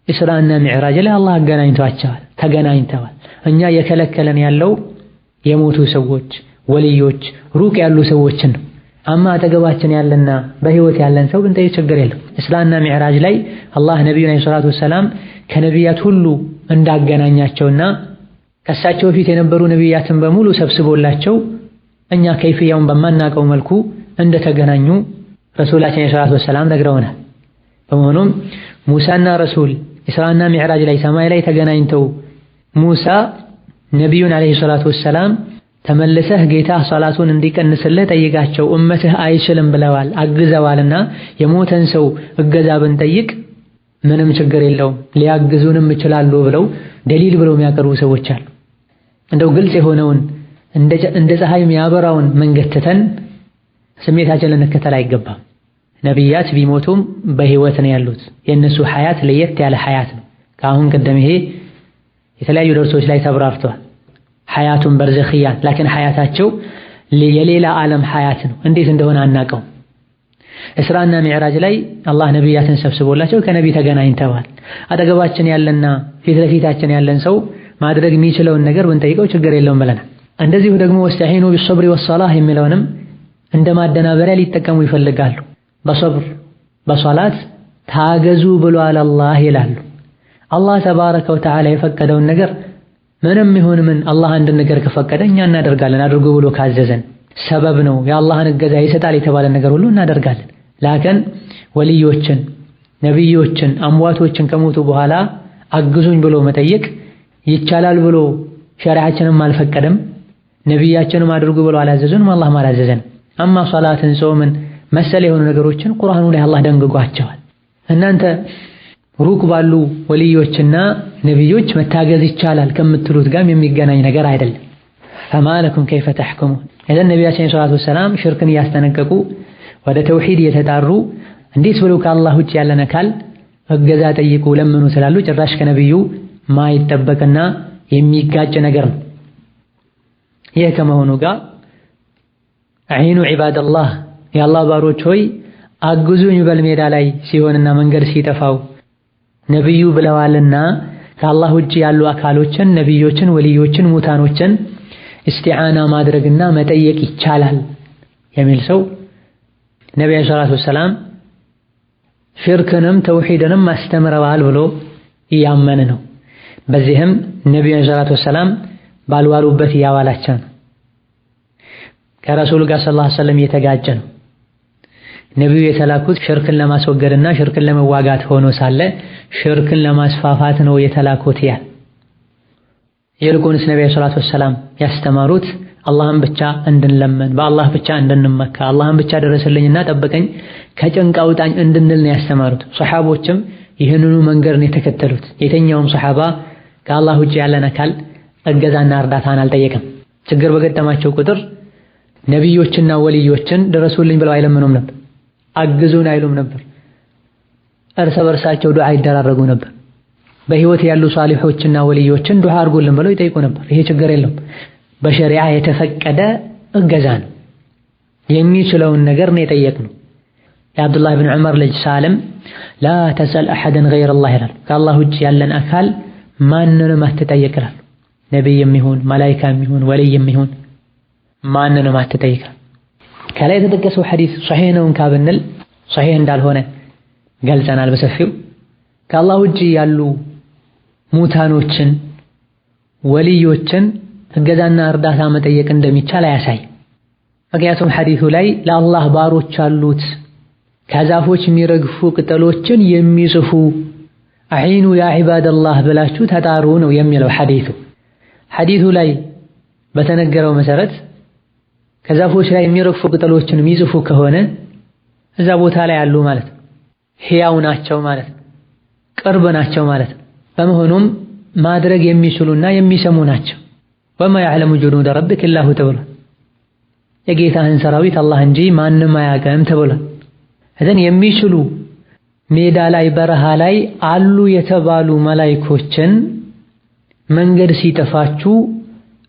ኢስራና ሚዕራጅ ላይ አላህ አገናኝቷቸዋል፣ ተገናኝተዋል። እኛ እየከለከለን ያለው የሞቱ ሰዎች፣ ወልዮች፣ ሩቅ ያሉ ሰዎችን ነው። አማ አጠገባችን ያለና በህይወት ያለን ሰው ብንጠይቅ ችግር የለም። ኢስራና ሚዕራጅ ላይ አላህ ነቢዩን ዓለይሂ ሰላቱ ወሰላም ከነቢያት ሁሉ እንዳገናኛቸውና ከእሳቸው በፊት የነበሩ ነቢያትን በሙሉ ሰብስቦላቸው እኛ ከይፍያውን በማናውቀው መልኩ እንደተገናኙ ረሱላችን ዓለይሂ ሰላቱ ወሰላም ነግረውናል። በመሆኑም ሙሳና ረሱል ኢስራና ሚዕራጅ ላይ ሰማይ ላይ ተገናኝተው ሙሳ ነቢዩን ዓለይሂ ሰላቱ ወሰላም ተመልሰህ ጌታ ሶላቱን እንዲቀንስልህ ጠይቃቸው እመትህ አይችልም ብለዋል አግዘዋልና የሞተን ሰው እገዛ ብንጠይቅ ምንም ችግር የለውም ሊያግዙንም ይችላሉ ብለው ደሊል ብለው የሚያቀርቡ ሰዎች አሉ። እንደው ግልጽ የሆነውን እንደ ፀሐይ የሚያበራውን መንገድ ትተን ስሜታችን ልንከተል አይገባም። ነቢያት ቢሞቱም በህይወት ነው ያሉት። የእነሱ ሐያት ለየት ያለ ሐያት ነው። ከአሁን ቀደም ይሄ የተለያዩ ደርሶች ላይ ተብራርተዋል። ሐያቱን በርዘኽያ ላኪን ሐያታቸው የሌላ ዓለም ሐያት ነው። እንዴት እንደሆነ አናውቀው። እስራና ሚዕራጅ ላይ አላህ ነቢያትን ሰብስቦላቸው ከነቢ ተገናኝተዋል። አጠገባችን ያለና ፊት ለፊታችን ያለን ሰው ማድረግ የሚችለውን ነገር ብንጠይቀው ችግር የለውም ብለናል። እንደዚሁ ደግሞ ወስተዒኑ ቢሶብሪ ወሰላህ የሚለውንም እንደ ማደናበሪያ ሊጠቀሙ ይፈልጋሉ። በሶብር በሶላት ታገዙ ብሏል አላህ ይላሉ። አላህ ተባረከ ወተዓላ የፈቀደውን ነገር ምንም ይሁን ምን አላህ አንድ ነገር ከፈቀደ እኛ እናደርጋለን። አድርጉ ብሎ ካዘዘን ሰበብ ነው የአላህን እገዛ ይሰጣል የተባለ ነገር ሁሉ እናደርጋለን። ላከን ወልዮችን፣ ነቢዮችን አምዋቶችን ከሞቱ በኋላ አግዙኝ ብሎ መጠየቅ ይቻላል ብሎ ሸሪዓችንም አልፈቀደም፣ ነቢያችንም አድርጉ ብሎ አላዘዙንም፣ አላህም አላዘዘንም። አማ ሶላትን፣ ጾምን መሰል የሆኑ ነገሮችን ቁርአኑ ላይ አላህ ደንግጓቸዋል። እናንተ ሩቅ ባሉ ወልዮችና ነቢዮች መታገዝ ይቻላል ከምትሉት ጋርም የሚገናኝ ነገር አይደለም። فما لكم كيف تحكمون። إذن ነቢያችን الصلاة والسلام ሽርክን እያስጠነቀቁ ወደ ተውሂድ እየተጣሩ እንዴት ብለው ከአላህ ውጭ ያለን አካል እገዛ ጠይቁ ለምኑ ስላሉ ጭራሽ ከነቢዩ ማይጠበቅና የሚጋጭ ነገር ነው። ይህ ከመሆኑ ጋር أعينوا عباد الله የአላህ ባሮች ሆይ አግዙኝ በል ሜዳ ላይ ሲሆንና መንገድ ሲጠፋው ነቢዩ ብለዋልና ከአላህ ውጭ ያሉ አካሎችን ነቢዮችን፣ ወልዮችን፣ ሙታኖችን እስቲዓና ማድረግና መጠየቅ ይቻላል የሚል ሰው ነቢዩ الصلاة والسلام ሽርክንም ተውሂድንም አስተምረዋል ብሎ እያመነ ነው። በዚህም ነቢዩ الصلاة والسلام ባልዋሉበት እያዋላቸው ነው። ከረሱሉ ጋር صلى الله عليه وسلم እየተጋጨ ነው። ነቢዩ የተላኩት ሽርክን ለማስወገድና ሽርክን ለመዋጋት ሆኖ ሳለ ሽርክን ለማስፋፋት ነው የተላኩት ያል። ይልቁንስ ነቢዩ الصلاة والسلام ያስተማሩት አላህን ብቻ እንድንለመን፣ በአላህ ብቻ እንድንመካ፣ አላህን ብቻ ደረስልኝና ጠብቀኝ ከጭንቅ አውጣኝ እንድንል ነው ያስተማሩት። ሰሓቦችም ይህንኑ መንገድ ነው የተከተሉት። የትኛውም ሰሓባ ከአላህ ውጭ ያለን አካል እገዛና እርዳታን አልጠየቀም። ችግር በገጠማቸው ቁጥር ነቢዮችና ወልዮችን ድረሱልኝ ብለው አይለምኑም ነበር፣ አግዙን አይሉም ነበር። እርስ በርሳቸው ዱዓ ይደራረጉ ነበር። በህይወት ያሉ ሷሊሖችና ወልዮችን ዱዓ አድርጉልን ብለው ይጠይቁ ነበር። ይሄ ችግር የለውም፣ በሸሪዓ የተፈቀደ እገዛ ነው። የሚችለውን ነገር ነው የጠየቅነው። የአብዱላህ ብን ዑመር ልጅ ሳልም لا تسأل أحدا غير الله ይላል። ከአላህ ውጭ ያለን አካል ማንንም አትጠይቅ ይላል። ነቢይም ይሁን መላኢካም ይሁን ወልይም ይሁን ማንንም አትጠይቅ። ከላይ የተጠቀሰው ሐዲስ ሶሒህ ነው እንኳ ብንል ሶሒህ እንዳልሆነ ገልጸናል በሰፊው። ከአላህ ውጭ ያሉ ሙታኖችን ወልዮችን እገዛና እርዳታ መጠየቅ እንደሚቻል አያሳይም። ምክንያቱም ሐዲሱ ላይ ለአላህ ባሮች አሉት ከዛፎች የሚረግፉ ቅጠሎችን የሚጽፉ أعينوا يا عباد الله ብላችሁ ተጣሩ ነው የሚለው ሐዲሱ። ሐዲሱ ላይ በተነገረው መሰረት ከዛፎች ላይ የሚረግፉ ቅጠሎችን የሚጽፉ ከሆነ እዛ ቦታ ላይ አሉ ማለት ነው፣ ሕያው ናቸው ማለት ነው፣ ቅርብ ናቸው ማለት ነው። በመሆኑም ማድረግ የሚችሉና የሚሰሙ ናቸው። ወማ ያዕለሙ ጁኑደ ረቢከ ኢላሁ ተብሏል። የጌታህን ሰራዊት አላህ እንጂ ማንም አያውቅም ተብሏል። እዘን የሚችሉ ሜዳ ላይ በረሃ ላይ አሉ የተባሉ መላኢኮችን መንገድ ሲጠፋችሁ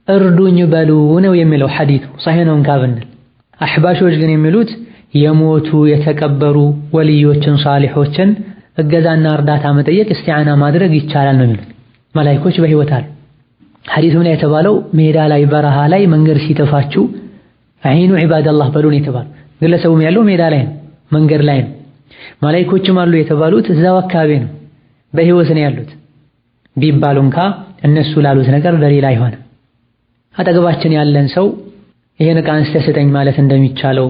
እርዱኝ በሉ ነው የሚለው ሐዲሱ። ሶሒህ ነው እንኳ ብንል። አሕባሾች ግን የሚሉት የሞቱ የተቀበሩ ወልዮችን ሷሊሖችን እገዛና እርዳታ መጠየቅ እስቲዓና ማድረግ ይቻላል ነው የሚሉት። መላኢኮች በህይወት አሉ። ሐዲሱም ላይ የተባለው ሜዳ ላይ በረሃ ላይ መንገድ ሲጠፋችሁ أعينوا عباد الله በሉ ነው የተባለው። ግለሰቡም ያለው ሜዳ ላይ ነው፣ መንገድ ላይ ነው። መላኢኮችም አሉ የተባሉት እዛው አካባቢ ነው፣ በህይወት ነው ያሉት ቢባሉ እንኳ እነሱ ላሉት ነገር ደሊል አይሆንም። አጠገባችን ያለን ሰው ይሄን ዕቃ አንስተህ ስጠኝ ማለት እንደሚቻለው፣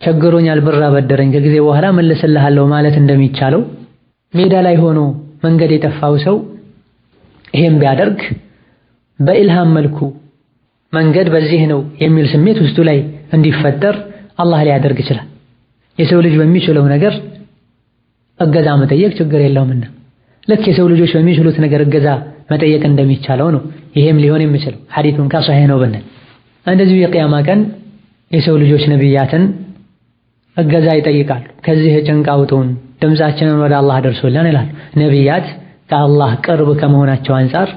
ቸግሮኛል ብር አበደረኝ ከጊዜ በኋላ መልስልሃለሁ ማለት እንደሚቻለው፣ ሜዳ ላይ ሆኖ መንገድ የጠፋው ሰው ይሄን ቢያደርግ በኢልሃም መልኩ መንገድ በዚህ ነው የሚል ስሜት ውስጡ ላይ እንዲፈጠር አላህ ሊያደርግ ይችላል። የሰው ልጅ በሚችለው ነገር እገዛ መጠየቅ ችግር የለውምና ልክ የሰው ልጆች በሚችሉት ነገር እገዛ መጠየቅ እንደሚቻለው ነው ይሄም ሊሆን የሚችለው ሐዲሱን ሶሒህ ነው ብንል። እንደዚሁ የቅያማ ቀን የሰው ልጆች ነቢያትን እገዛ ይጠይቃሉ። ከዚህ ጭንቅ አውጡን፣ ድምፃችንን ወደ አላህ አደርሱልን ይላሉ። ነቢያት ከአላህ ቅርብ ከመሆናቸው አንፃር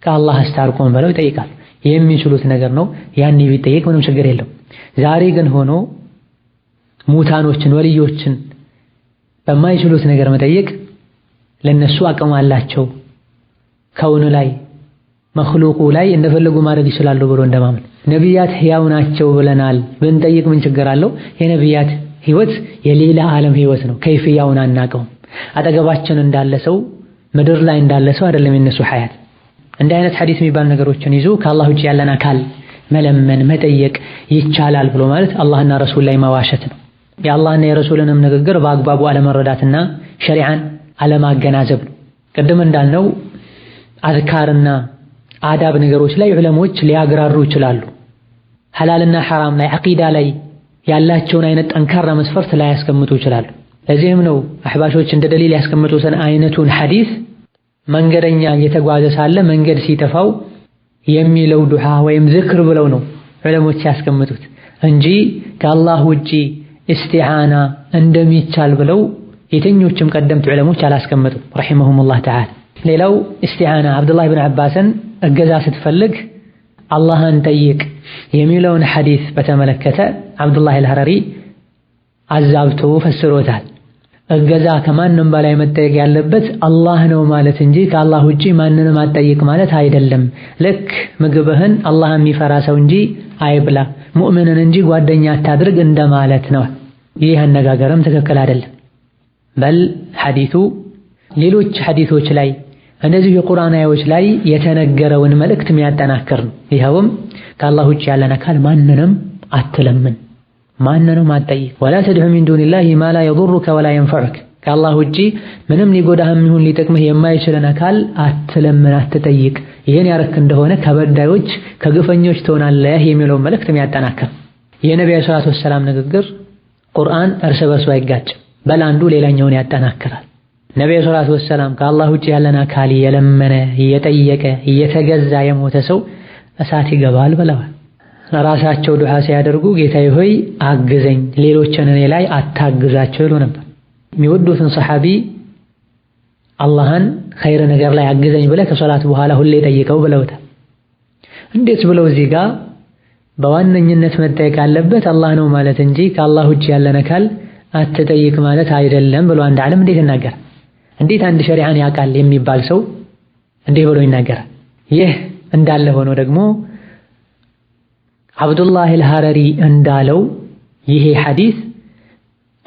ከአላህ አስታርቆን ብለው ይጠይቃሉ። የሚችሉት ነገር ነው። ያኔ ቢጠየቅ ምንም ችግር የለው። ዛሬ ግን ሆኖ ሙታኖችን ወልዮችን በማይችሉት ነገር መጠየቅ ለነሱ አቅም አላቸው ከውን ላይ መክሉቁ ላይ እንደፈለጉ ማድረግ ይችላሉ ብሎ እንደማመን። ነቢያት ሕያው ናቸው ብለናል፣ ብንጠይቅ ምን ችግር አለው? የነቢያት ህይወት የሌላ ዓለም ህይወት ነው። ከይፍያውን አናውቀውም። አጠገባችን እንዳለ ሰው ምድር ላይ እንዳለ ሰው አይደለም የነሱ ሐያት። እንዲህ አይነት ሐዲስ የሚባል ነገሮችን ይዞ ከአላህ ውጭ ያለን አካል መለመን መጠየቅ ይቻላል ብሎ ማለት አላህና ረሱል ላይ መዋሸት ነው። የአላህና የረሱልንም ንግግር በአግባቡ አለመረዳትና ሸሪዓን አለማገናዘብ ነው። ቅድም እንዳልነው አዝካርና አዳብ ነገሮች ላይ ዑለሞች ሊያግራሩ ይችላሉ። ሐላልና ሐራም ላይ ዐቂዳ ላይ ያላቸውን አይነት ጠንካራ መስፈርት ላያስቀምጡ ይችላሉ። ለዚህም ነው አሕባሾች እንደ ደሊል ያስቀምጡትን አይነቱን ሐዲስ መንገደኛ እየተጓዘ ሳለ መንገድ ሲጠፋው የሚለው ዱዓ ወይም ዝክር ብለው ነው ዑለሞች ያስቀምጡት እንጂ ከአላህ ውጪ እስቲዓና እንደሚቻል ብለው የትኞችም ቀደምት ዑለሞች አላስቀምጡም رحمهم الله تعالى። ሌላው እስቲዓና አብዱላህ ብን አባስን እገዛ ስትፈልግ አላህን ጠይቅ የሚለውን ሐዲስ በተመለከተ አብዱላህ አልሀረሪ አዛብቶ ፈስሮታል። እገዛ ከማንም በላይ መጠየቅ ያለበት አላህ ነው ማለት እንጂ ከአላህ ውጪ ማንንም አትጠይቅ ማለት አይደለም። ልክ ምግብህን አላህ የሚፈራ ሰው እንጂ አይብላ፣ ሙእምንን እንጂ ጓደኛ አታድርግ እንደማለት ነው። ይህ አነጋገርም ትክክል አይደለም። በል ሐዲሱ ሌሎች ሐዲሶች ላይ እንደዚሁ የቁርአን አያዎች ላይ የተነገረውን መልእክት የሚያጠናክር ነው። ይኸውም ከአላህ ውጭ ያለን አካል ማንንም አትለምን፣ ማንንም አትጠይቅ። ولا تدع من دون الله ما لا يضرك ولا ينفعك፣ ከአላህ ውጪ ምንም ሊጎዳህም ይሁን ሊጠቅምህ የማይችልን አካል አትለምን፣ አትጠይቅ። ይህን ያረክ እንደሆነ ከበዳዮች ከግፈኞች ትሆናለህ የሚለውን መልእክት የሚያጠናክር የነቢዩ الصلاة والسلام ንግግር ቁርአን እርስ በርሱ አይጋጭም፣ በል አንዱ ሌላኛውን ያጠናክራል። ነቢዩ الصلاة والسلام ከአላህ ውጭ ያለን አካል የለመነ እየጠየቀ እየተገዛ የሞተ ሰው እሳት ይገባል ብለዋል። ራሳቸው ዱዓ ሲያደርጉ ጌታዬ ሆይ አግዘኝ፣ ሌሎችን እኔ ላይ አታግዛቸው ይሉ ነበር። የሚወዱትን ሰሓቢ አላህን ኸይር ነገር ላይ አግዘኝ ብለህ ከሶላት በኋላ ሁሌ ጠይቀው ብለውታል። እንዴት ብለው እዚህ ጋር በዋነኝነት መጠየቅ ያለበት አላህ ነው ማለት እንጂ ከአላህ ውጭ ያለን አካል አትጠይቅ ማለት አይደለም ብሎ አንድ ዓለም እንዴት ይናገራል? እንዴት አንድ ሸሪዓን ያውቃል የሚባል ሰው እንዲህ ብሎ ይናገራል? ይህ እንዳለ ሆኖ ደግሞ አብዱላህ አልሀረሪ እንዳለው ይሄ ሐዲስ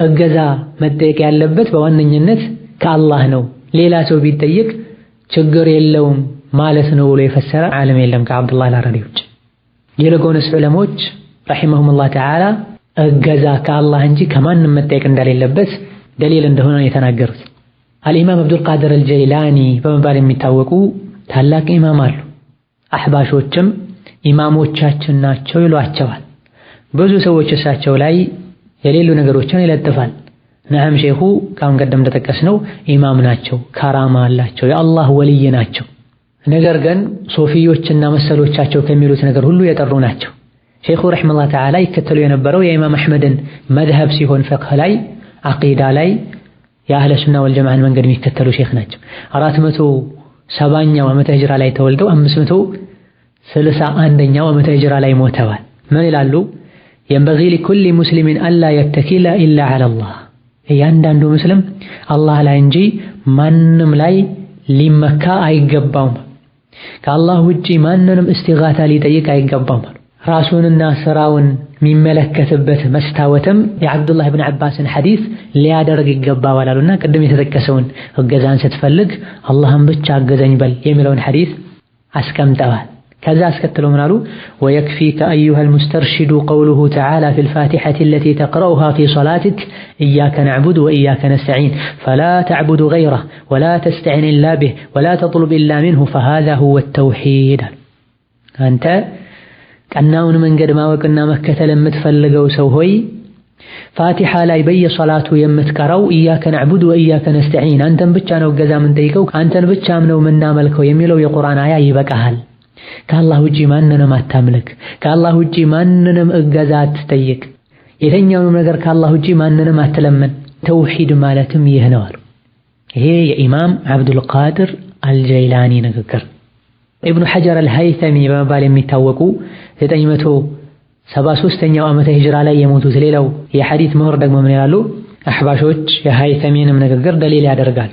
እገዛ መጠየቅ ያለበት በዋነኝነት ከአላህ ነው፣ ሌላ ሰው ቢጠይቅ ችግር የለውም ማለት ነው ብሎ የፈሰረ ዓለም የለም ከአብዱላህ አልሀረሪ ውጭ። ይልቁንስ ዑለሞች رحمهم الله تعالى እገዛ ከአላህ እንጂ ከማንም መጠየቅ እንደሌለበት ደሊል እንደሆነ የተናገሩት። አልኢማም አብዱልቃድር አልጀይላኒ በመባል የሚታወቁ ታላቅ ኢማም አሉ። አሕባሾችም ኢማሞቻችን ናቸው ይሏቸዋል። ብዙ ሰዎች እሳቸው ላይ የሌሉ ነገሮችን ይለጥፋል። نعم ሼኹ ከአሁን ቀደም እንደጠቀስነው ኢማም ናቸው፣ ከራማ አላቸው፣ የአላህ ወልይ ናቸው። ነገር ግን ሶፊዮችና መሰሎቻቸው ከሚሉት ነገር ሁሉ የጠሩ ናቸው። ሼኹ رحمه الله تعالى ይከተሉ የነበረው የኢማም አሕመድን መዝሀብ ሲሆን ፍቅህ ላይ፣ አቂዳ ላይ የአህለ ሱና ወልጀማዓን መንገድ የሚከተሉ ሼኽ ናቸው። 470ኛው ዓመተ ሂጅራ ላይ ተወልደው 561ኛው ዓመተ ሂጅራ ላይ ሞተዋል። ምን ይላሉ? ينبغي لكل مسلم ألا يتكل إلا على الله፣ እያንዳንዱ ሙስሊም አላህ ላይ እንጂ ማንም ላይ ሊመካ አይገባውም። ከአላህ ውጪ ማንንም እስቲጋታ ሊጠይቅ አይገባውም። ራሱንና ስራውን የሚመለከትበት መስታወትም የዓብዱላህ ብን ዓባስን ሐዲስ ሊያደርግ ይገባዋል አሉና ቅድም የተጠቀሰውን እገዛን ስትፈልግ አላህን ብቻ አገዘኝ በል የሚለውን ሐዲስ አስቀምጠዋል። ከዛ አስከትለው ምን አሉ? ويكفيك أيها المسترشد قوله تعالى في الفاتحة التي تقرؤها في صلاتك إياك نعبد وإياك نستعين فلا تعبد غيره ولا تستعن إلا به ولا تطلب إلا منه فهذا هو التوحيد። አንተ ቀናውን መንገድ ማወቅና መከተል የምትፈልገው ሰው ሆይ ፋቲሓ ላይ በየሰላቱ የምትቀራው إياك نعبد وإياك نستعين፣ አንተን ብቻ ነው እገዛ የምንጠይቀው አንተን ብቻም ነው የምናመልከው የሚለው የቁርአን አያ ይበቃሃል። ከአላህ ውጪ ማንንም አታምልክ፣ ከአላህ ውጪ ማንንም እገዛ አትጠይቅ፣ የትኛውንም ነገር ከአላህ ውጪ ማንንም አትለምን። ተውሂድ ማለትም ይህ ነው አሉ። ይሄ የኢማም አብዱልቃድር አልጀይላኒ ንግግር። ኢብኑ ሐጀር አልሀይተሚ በመባል የሚታወቁ 973ኛው ዓመተ ሂጅራ ላይ የሞቱት ሌላው የሐዲት ምሁር ደግሞ ምን ይላሉ? አሕባሾች የሀይተሚንም ንግግር ደሊል ያደርጋሉ።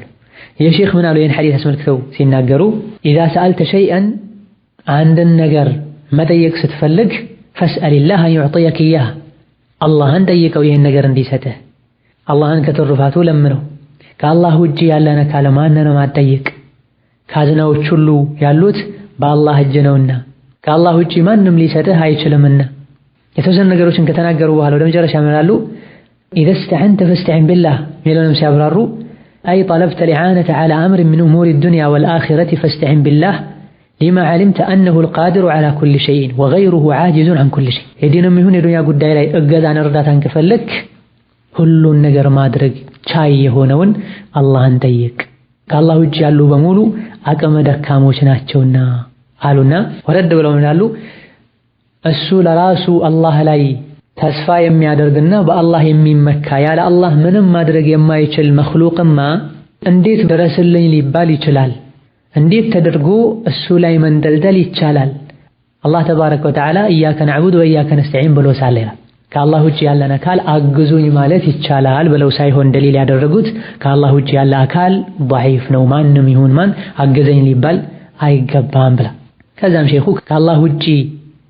ይህ ሼኽ ምን አሉ? ይህን ሐዲት አስመልክተው ሲናገሩ إذا سألت شيئا አንድን ነገር መጠየቅ ስትፈልግ فاسأل الله أن يعطيك إياه፣ አላህን ጠይቀው ይህን ነገር እንዲሰጥህ፣ አላህን ከትሩፋቱ ለምነው። ከአላህ ውጪ ያለን አካል ማንንም አትጠይቅ፣ ካዝናዎች ሁሉ ያሉት በአላህ እጅ ነውና ከአላህ ውጪ ማንም ሊሰጥህ አይችልምና። የተወሰኑ ነገሮችን ከተናገሩ በኋላ ወደ መጨረሻ ምን አሉ? إذا استعنت فاستعن بالله የሚለውንም ሲያብራሩ أي طلبت الإعانة على أمر من أمور الدنيا والآخرة فاستعن بالله لما علمت أنه القادر على كل شيء وغيره عاجز عن كل شيء። የዲንም ይሁን የዱንያ ጉዳይ ላይ እገዛን እርዳታን ከፈለክ ሁሉን ነገር ማድረግ ቻይ የሆነውን አላህን ጠይቅ፣ ከአላህ ውጭ ያሉ በሙሉ አቅመ ደካሞች ናቸውና አሉና ወረድ ብለው ይላሉ፣ እሱ ለራሱ አላህ ላይ ተስፋ የሚያደርግና በአላህ የሚመካ ያለ አላህ ምንም ማድረግ የማይችል መኽሉቅማ እንዴት ድረስልኝ ሊባል ይችላል? እንዴት ተደርጎ እሱ ላይ መንደልደል ይቻላል? አላህ ተባረከ ወተዓላ ኢያከ ነዕቡድ ወኢያከ ነስተዒን ብሎ ሳለ ይላል። ከአላህ ውጭ ያለን አካል አግዙኝ ማለት ይቻላል ብለው ሳይሆን ደሊል ያደረጉት ከአላህ ውጭ ያለ አካል ضعيف ነው፣ ማንም ይሁን ማን አግዘኝ ሊባል አይገባም ብላ። ከዛም ሼኹ ከአላህ ውጭ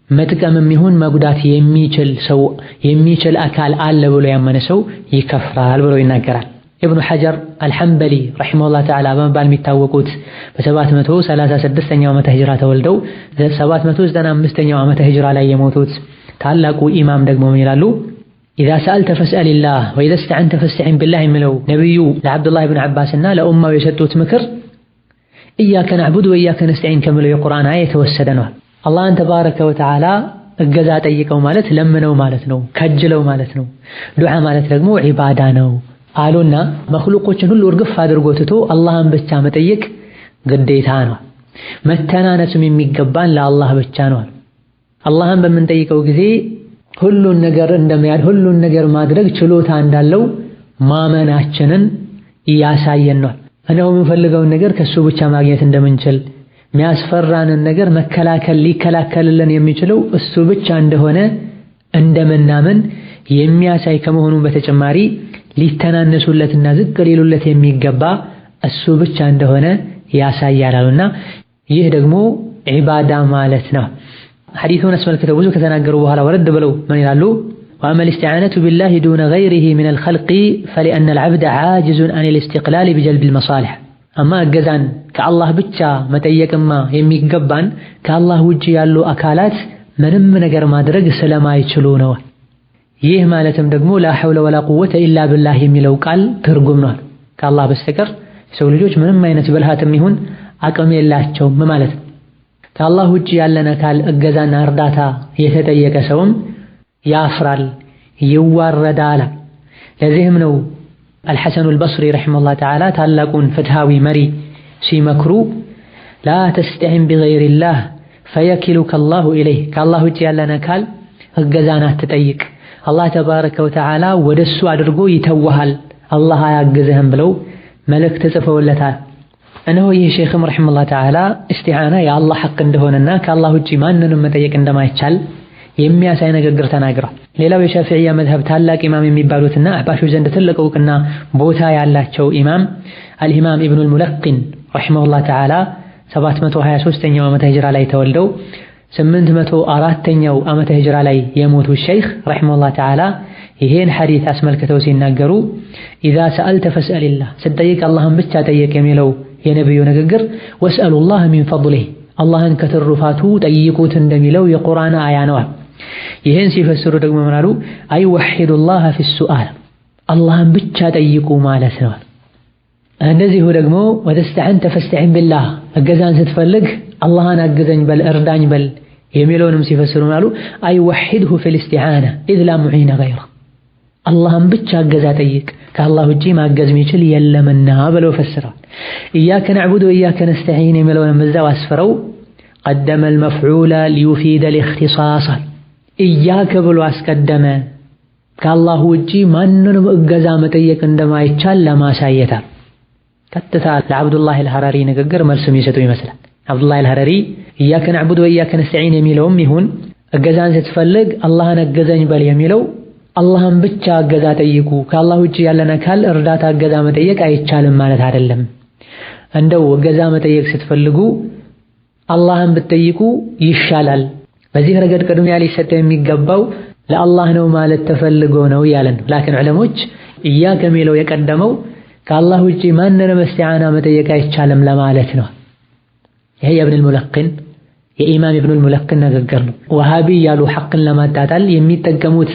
መጥቀምም ይሁን መጉዳት የሚችል ሰው የሚችል አካል አለ ብሎ ያመነ ሰው ይከፍራል ብሎ ይናገራል። ኢብኑ ሐጀር አልሐንበሊ رحمه الله تعالى በመባል የሚታወቁት በ736ኛው ዓመተ ሂጅራ ተወልደው 795ኛው ዓመተ ሂጅራ ላይ የሞቱት ታላቁ ኢማም ደግሞ ምን ይላሉ? إذا سألت فاسأل الله وإذا استعنت فاستعن بالله የሚለው ነቢዩ ለዓብዱላህ ብን ዓባስና ለኡማው የሰጡት ምክር إياك نعبد وإياك نستعين ከሚለው የቁርአን አያ የተወሰደ ነው። አላህን تبارك وتعالى እገዛ ጠይቀው ማለት ለምነው ማለት ነው፣ ከጅለው ማለት ነው። ዱዓ ማለት ደግሞ ዒባዳ ነው አሉና መኽሉቆችን ሁሉ እርግፍ አድርጎ ትቶ አላህን ብቻ መጠየቅ ግዴታ ነው። መተናነስም የሚገባን ለአላህ ብቻ ነው። አላህን በምንጠይቀው ጊዜ ሁሉን ነገር እንደሚያድ ሁሉን ነገር ማድረግ ችሎታ እንዳለው ማመናችንን እያሳየን ነው። እነሆ የምንፈልገውን ነገር ከሱ ብቻ ማግኘት እንደምንችል፣ የሚያስፈራንን ነገር መከላከል ሊከላከልልን የሚችለው እሱ ብቻ እንደሆነ እንደምናምን የሚያሳይ ከመሆኑ በተጨማሪ ሊተናነሱለትና ዝቅ ሊሉለት የሚገባ እሱ ብቻ እንደሆነ ያሳያልና ይህ ደግሞ ዒባዳ ማለት ነው። ሐዲሱን አስመልክተው ብዙ ከተናገሩ በኋላ ወረድ ብለው ምን ይላሉ? وأما الاستعانة بالله دون غيره من الخلق فلأن العبد عاجز عن الاستقلال بجلب المصالح። አማ እገዛን ከአላህ ብቻ መጠየቅማ የሚገባን ከአላህ ውጭ ያሉ አካላት ምንም ነገር ማድረግ ስለማይችሉ ነው። ይህ ማለትም ደግሞ لا حول ولا قوة إلا بالله የሚለው ቃል ትርጉም ነው። ከአላህ በስተቀር የሰው ልጆች ምንም አይነት ብልሃትም ይሁን አቅም የላቸውም ማለት ነው። ከአላህ ውጭ ያለን አካል እገዛና እርዳታ የተጠየቀ ሰውም ያፍራል፣ ይዋረዳል። ለዚህም ነው አልሐሰኑል በስሪ رحمه الله تعالى ታላቁን ፍትሃዊ መሪ ሲመክሩ لا تستعن بغير الله فيكلك الله إليه፣ ከአላህ ውጭ ያለን አካል እገዛን አትጠይቅ፣ አላህ تبارك وتعالى ወደሱ አድርጎ ይተውሃል፣ አላህ አያግዝህም ብለው መልእክት ጽፈውለታል። እነሆ ይህ ሼኽም رحمه الله تعالى እስቲዓና የአላህ ሐቅ እንደሆነና ከአላህ ውጭ ማንንም መጠየቅ እንደማይቻል የሚያሳይ ንግግር ተናግሯል። ሌላው የሻፊዕያ መዝሀብ ታላቅ ኢማም የሚባሉትና አህባሾች ዘንድ ትልቅ እውቅና ቦታ ያላቸው ኢማም አልኢማም ኢብኑል ሙለቂን رحمه الله تعالى 723ኛው ዓመተ ሂጅራ ላይ ተወልደው 804ኛው ዓመተ ሂጅራ ላይ የሞቱ ሸይኽ رحمه الله تعالى ይሄን ሐዲስ አስመልክተው ሲናገሩ إذا سألت فاسأل الله፣ ስትጠይቅ አላህን ብቻ ጠይቅ የሚለው የነብዩ ንግግር واسألوا الله من فضله፣ አላህን ከትሩፋቱ ጠይቁት እንደሚለው የቁርአን አያ ነው። ይህን ሲፈስሩ ደግሞ ምን አሉ? أي وحدوا الله في السؤال፣ አላህን ብቻ ጠይቁ ማለት ነው። እንደዚሁ ደግሞ وإذا استعنت فاستعن بالله፣ እገዛን ስትፈልግ አላህን አግዘኝ በል እርዳኝ በል የሚለውንም ሲፈስሩ ምን አሉ? أي وحده في الاستعانة إذ لا معين غيره፣ አላህን ብቻ እገዛ ጠይቅ ከአላህ ውጪ ማገዝ የሚችል የለምና ብለው ፈስረዋል። إياك نعبد وإياك نستعين የሚለውንም እዛው አስፍረው قدم المفعول ليفيد الاختصاص፣ إياك ብሎ አስቀደመ ከአላህ ውጪ ማንንም እገዛ መጠየቅ እንደማይቻል ለማሳየታል። ቀጥታ ለዓብዱላህ አልሐረሪ ንግግር መልስ የሚሰጡ ይመስላል። ዓብዱላህ አልሐረሪ إياك نعبد وإياك نستعين የሚለውም ይሁን እገዛን ስትፈልግ አላህን አገዘኝ በል የሚለው አላህን ብቻ እገዛ ጠይቁ፣ ከአላህ ውጭ ያለን አካል እርዳታ እገዛ መጠየቅ አይቻልም ማለት አይደለም። እንደው እገዛ መጠየቅ ስትፈልጉ አላህን ብትጠይቁ ይሻላል። በዚህ ረገድ ቅድሚያ ሊሰጠው የሚገባው ለአላህ ነው ማለት ተፈልጎ ነው እያለን ነው። ላኪን ዑለሞች إياك የሚለው የቀደመው ከአላህ ውጪ ማንንም እስቲዓና መጠየቅ አይቻልም ለማለት ነው። ይሄ የኢብኑል ሙለቂን የኢማም ኢብኑል ሙለቂን ንግግር ነው። ወሃቢ ያሉ ሐቅን ለማጣጣል የሚጠቀሙት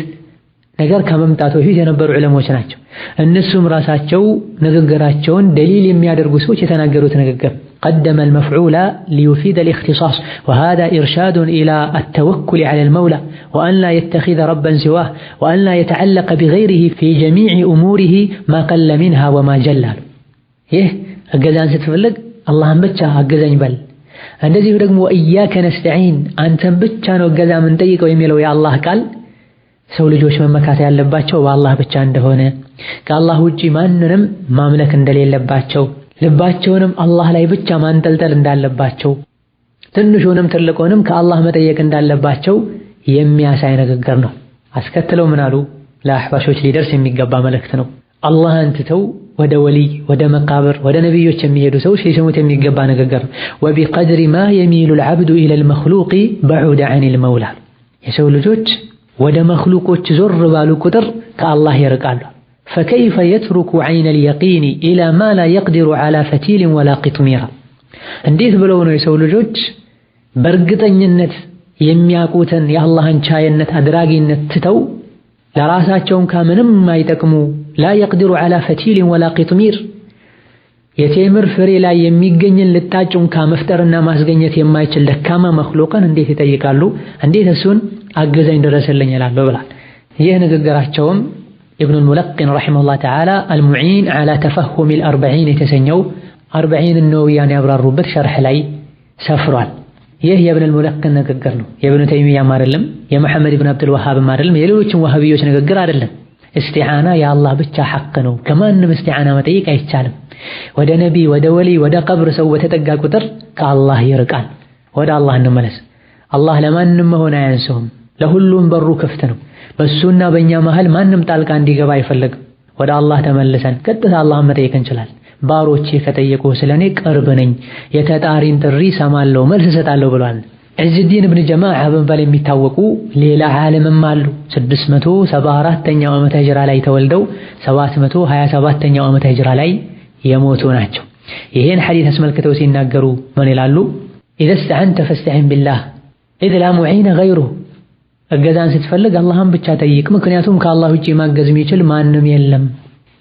ነገር ከመምጣቱ በፊት የነበሩ ዑለሞች ናቸው። እነሱም ራሳቸው ንግግራቸውን ደሊል የሚያደርጉ ሰዎች የተናገሩት ንግግር قدم المفعول ليفيد الاختصاص وهذا إرشاد إلى التوكل على المولى وأن لا يتخذ ربا سواه وأن لا يتعلق بغيره في جميع أموره ما قل منها وما جل። ይህ እገዛን ስትፈልግ አላህን ብቻ አገዘኝ በል። እንደዚሁ ደግሞ وإياك نستعين አንተን ብቻ ነው እገዛ የምንጠይቀው የሚለው የአላህ ቃል ሰው ልጆች መመካት ያለባቸው በአላህ ብቻ እንደሆነ፣ ከአላህ ውጪ ማንንም ማምለክ እንደሌለባቸው፣ ልባቸውንም አላህ ላይ ብቻ ማንጠልጠል እንዳለባቸው፣ ትንሹንም ትልቁንም ከአላህ መጠየቅ እንዳለባቸው የሚያሳይ ንግግር ነው። አስከትለው ምን አሉ? ለአሕባሾች ሊደርስ የሚገባ መልእክት ነው። አላህን ትተው ወደ ወልይ፣ ወደ መቃብር፣ ወደ ነቢዮች የሚሄዱ ሰዎች ሊሰሙት የሚገባ ንግግር ነው። وبقدر ما يميل العبد إلى المخلوق بعد عن المولى። የሰው ልጆች ወደ መኽሉቆች ዞር ባሉ ቁጥር ከአላህ ይርቃሉ። فكيف يترك عين اليقين إلى ما لا يقدر على فتيل ولا قطمير። እንዴት ብለው ነው የሰው ልጆች በእርግጠኝነት የሚያውቁትን የአላህን ቻይነት አድራጊነት ትተው ለራሳቸው እንኳ ምንም የማይጠቅሙ لا يقدر على فتيل ولا قطمير የቴምር ፍሬ ላይ የሚገኝን ልጣጭ እንኳ መፍጠርና ማስገኘት የማይችል ደካማ መኽሉቅን እንዴት ይጠይቃሉ? እንዴት እሱን አገዘኝ ድረስልኝ ይላሉ ብሏል። ይህ ንግግራቸውም ኢብኑል ሙለቂን رحمه الله تعالى المعين على تفهم الأربعين የተሰኘው አርበዒን ነወዊያን ያብራሩበት ሸርሕ ላይ ሰፍሯል። ይህ የኢብኑል ሙለቂን ንግግር ነው። የኢብኑ ተይሚያም አይደለም፣ የመሐመድ ኢብኑ አብዱል ወሃብም አይደለም፣ የሌሎችም ወሃቢዮች ንግግር አይደለም። እስቲዓና የአላህ ብቻ ሐቅ ነው። ከማንም እስቲዓና መጠየቅ አይቻልም። ወደ ነቢ፣ ወደ ወሊ፣ ወደ ቀብር ሰው በተጠጋ ቁጥር ከአላህ ይርቃል። ወደ አላህ እንመለስ። አላህ ለማንም መሆን አያንሰውም። ለሁሉም በሩ ክፍት ነው። በሱና በእኛ መሃል ማንም ጣልቃ እንዲገባ አይፈልግም። ወደ አላህ ተመልሰን ቀጥታ አላህን መጠየቅ እንችላለን። ባሮቼ ከጠየቁ ስለኔ ቅርብ ነኝ፣ የተጣሪን ጥሪ ሰማለሁ፣ መልስ እሰጣለሁ ብሏል። ዒዝዲን ኢብን ጀማዓ በመባል የሚታወቁ ሌላ ዓለምም አሉ። 674ኛው ዓመተ ሂጅራ ላይ ተወልደው 727ኛው ዓመተ ሂጅራ ላይ የሞቱ ናቸው። ይሄን ሐዲስ አስመልክተው ሲናገሩ ምን ይላሉ? إذا استعنت فاستعن بالله إذ لا معين غيره። እገዛን ስትፈልግ አላህን ብቻ ጠይቅ፣ ምክንያቱም ከአላህ ውጪ ማገዝ የሚችል ማንም የለም።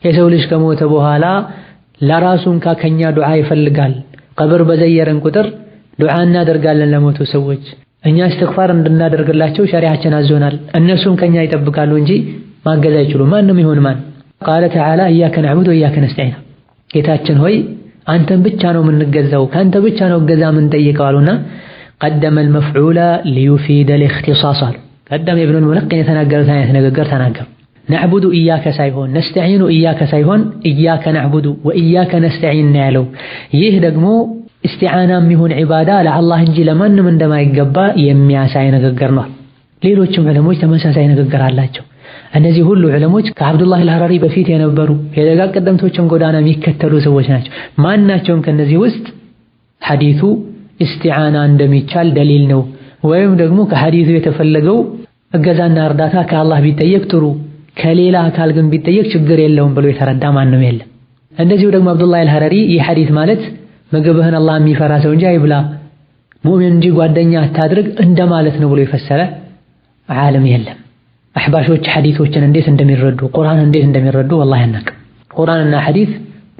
የሰው ልጅ ከሞተ በኋላ ለራሱ እንኳ ከኛ ዱዓ ይፈልጋል። ቀብር በዘየረን ቁጥር ዱዓ እናደርጋለን ለሞቱ ሰዎች። እኛ እስትግፋር እንድናደርግላቸው ሸሪዓችን አዞናል። እነሱም ከኛ ይጠብቃሉ እንጂ ማገዝ አይችሉም፣ ማንም ይሁን ማን። قال تعالى إياك نعبد وإياك نستعين። ጌታችን ሆይ አንተን ብቻ ነው የምንገዛው፣ ከአንተ ብቻ ነው እገዛ የምንጠይቀው አሉና قدم المفعول ليفيد الاختصاص አሉ። ቀደም ኢብኑል ሙለቂን የተናገሩት አይነት ንግግር ተናገሩ። نعبد إياك ሳይሆን نستعين إياك ሳይሆን إياك نعبد وإياك نستعين ነው ያለው። ይህ ደግሞ እስቲዓናም ይሁን ዒባዳ ለአላህ እንጂ ለማንም እንደማይገባ የሚያሳይ ንግግር ነው። ሌሎችም ዑለሞች ተመሳሳይ ንግግር አላቸው። እነዚህ ሁሉ ዑለሞች ከአብዱላህ አልሐራሪ በፊት የነበሩ የደጋግ ቀደምቶችን ጎዳና የሚከተሉ ሰዎች ናቸው። ማናቸውም ከነዚህ ውስጥ ሐዲሱ እስቲዓና እንደሚቻል ደሊል ነው ወይም ደግሞ ከሐዲሱ የተፈለገው እገዛና እርዳታ ከአላህ ቢጠየቅ ጥሩ፣ ከሌላ አካል ግን ቢጠየቅ ችግር የለውም ብሎ የተረዳ ማንም የለም። እንደዚሁ ደግሞ አብዱላህ አልሐራሪ ይህ ሐዲስ ማለት ምግብህን አላህ የሚፈራ ሰው እንጂ አይብላ፣ ሙእሚን እንጂ ጓደኛ አታድርግ እንደማለት ነው ብሎ የፈሰረ ዓለም የለም። አሕባሾች ሐዲሶችን እንዴት እንደሚረዱ፣ ቁርአን እንዴት እንደሚረዱ ወላሂ አናውቅም። ቁርአንና ሐዲስ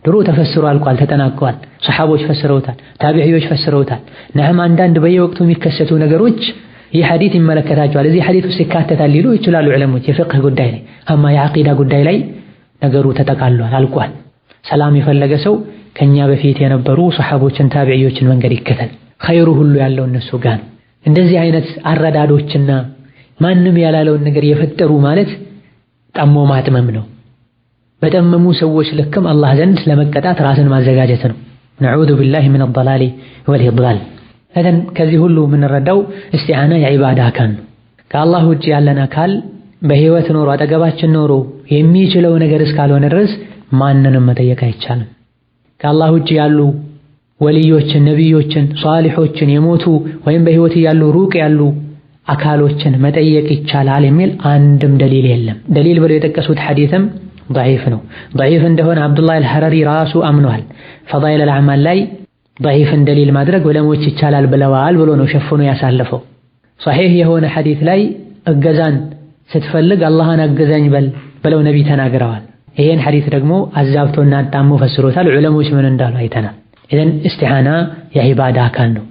ድሮ ተፈስሮ አልቋል፣ ተጠናቀዋል። ሰሓቦች ፈስረውታል፣ ታቢዒዎች ፈስረውታል። نعم አንዳንድ በየወቅቱ የሚከሰቱ ነገሮች ይህ ሐዲስ ይመለከታቸዋል፣ እዚህ ሐዲስ ውስጥ ይካተታል ሊሉ ይችላሉ ዑለሞች የፍቅህ ጉዳይ ላይ። أما የዓቂዳ ጉዳይ ላይ ነገሩ ተጠቃሏል፣ አልቋል። ሰላም የፈለገ ሰው ከኛ በፊት የነበሩ ሰሓቦችን ታቢዒዎችን መንገድ ይከተል። ኸይሩ ሁሉ ያለው እነሱ ጋር ነው። እንደዚህ አይነት አረዳዶችና ማንም ያላለውን ነገር የፈጠሩ ማለት ጠሞ ማጥመም ነው። በጠመሙ ሰዎች ልክም አላህ ዘንድ ለመቀጣት ራስን ማዘጋጀት ነው። نعوذ بالله من الضلال والإضلال። إذن ከዚህ ሁሉ የምንረዳው እስቲዓና የዒባዳ አካል ነው። ከአላህ ውጭ ያለን አካል በህይወት ኖሮ አጠገባችን ኖሮ የሚችለው ነገር እስካልሆነ ድረስ ማንንም መጠየቅ አይቻልም። ከአላህ ውጭ ያሉ ወልዮችን፣ ነቢዮችን፣ ሷሊሖችን የሞቱ ወይም በህይወት ያሉ ሩቅ ያሉ አካሎችን መጠየቅ ይቻላል የሚል አንድም ደሊል የለም። ደሊል ብለው የጠቀሱት ሐዲስም ضعيف ነው። ضعيف እንደሆነ አብዱላህ አልሐረሪ ራሱ አምኗል። ፈዳኢል አልአዕማል ላይ ضعيፍን ደሊል ማድረግ ዑለሞች ይቻላል ብለዋል ብሎ ነው ሸፍኖ ያሳለፈው። ሶሒህ የሆነ ሐዲስ ላይ እገዛን ስትፈልግ አላህን አግዘኝ በል ብለው ነቢ ተናግረዋል። ይሄን ሐዲስ ደግሞ አዛብቶና አጣሞ ፈስሮታል። ዑለሞች ምን እንዳሉ አይተናል። ኢዘን እስቲዓና የዒባዳ አካል ነው፣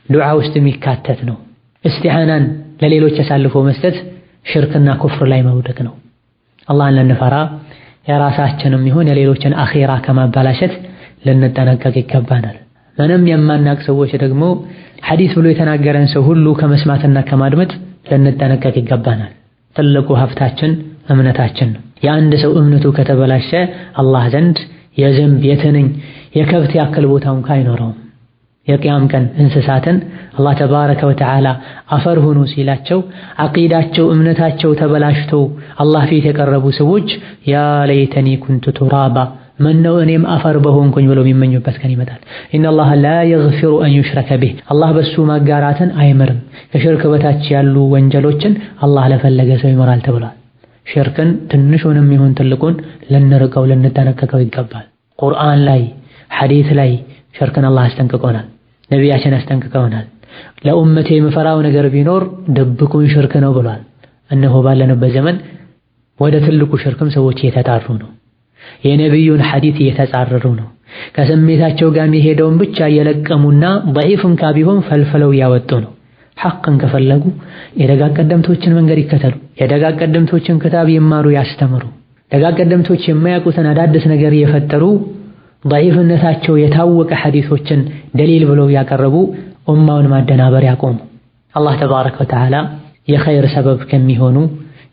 ዱዓ ውስጥ የሚካተት ነው። እስቲዓናን ለሌሎች አሳልፎ መስጠት ሽርክና ኩፍር ላይ መውደቅ ነው። አላህን ልንፈራ የራሳችንም ይሁን የሌሎችን አኺራ ከማበላሸት ልንጠነቀቅ ይገባናል። ምንም የማናቅ ሰዎች ደግሞ ሐዲስ ብሎ የተናገረን ሰው ሁሉ ከመስማትና ከማድመጥ ልንጠነቀቅ ይገባናል። ትልቁ ሀብታችን እምነታችን ነው። የአንድ ሰው እምነቱ ከተበላሸ አላህ ዘንድ የዝንብ የትንኝ የከብት ያክል ቦታውን አይኖረውም። የቅያም ቀን እንስሳትን አላህ ተባረከ ወተዓላ አፈር ሁኑ ሲላቸው አቂዳቸው እምነታቸው ተበላሽቶ አላህ ፊት የቀረቡ ሰዎች ያ ለይተኒ ኩንቱ ቱራባ ምነው እኔም አፈር በሆንኩኝ ብለው የሚመኙበት ቀን ይመጣል። ኢነላሃ ላ የግፊሩ አን ዩሽረከ ቢህ አላህ በሱ ማጋራትን አይምርም። ከሽርክ በታች ያሉ ወንጀሎችን አላህ ለፈለገ ሰው ይምራል ተብሏል። ሽርክን ትንሹንም ይሁን ትልቁን ልንርቀው ልንጠነቀቀው ይገባል። ቁርአን ላይ ሐዲስ ላይ ሽርክን አላህ አስጠንቅቆናል። ነቢያችን አስጠንቅቀውናል። ለኡመቴ የምፈራው ነገር ቢኖር ድብቁን ሽርክ ነው ብሏል። እነሆ ባለንበት ዘመን ወደ ትልቁ ሽርክም ሰዎች እየተጣሩ ነው። የነቢዩን ሐዲስ እየተጻረሩ ነው። ከስሜታቸው ጋር የሚሄደውን ብቻ እየለቀሙና ضعيፍም ቢሆን ፈልፍለው እያወጡ ነው። ሐቅን ከፈለጉ የደጋግ ቀደምቶችን መንገድ ይከተሉ። የደጋግ ቀደምቶችን ክታብ ይማሩ፣ ያስተምሩ። ደጋግ ቀደምቶች የማያውቁትን አዳዲስ ነገር እየፈጠሩ ضعيፍነታቸው የታወቀ ሐዲሶችን ደሊል ብለው ያቀረቡ ኡማውን ማደናበር ያቆሙ። አላህ ተባረከ ወተዓላ የኸይር ሰበብ ከሚሆኑ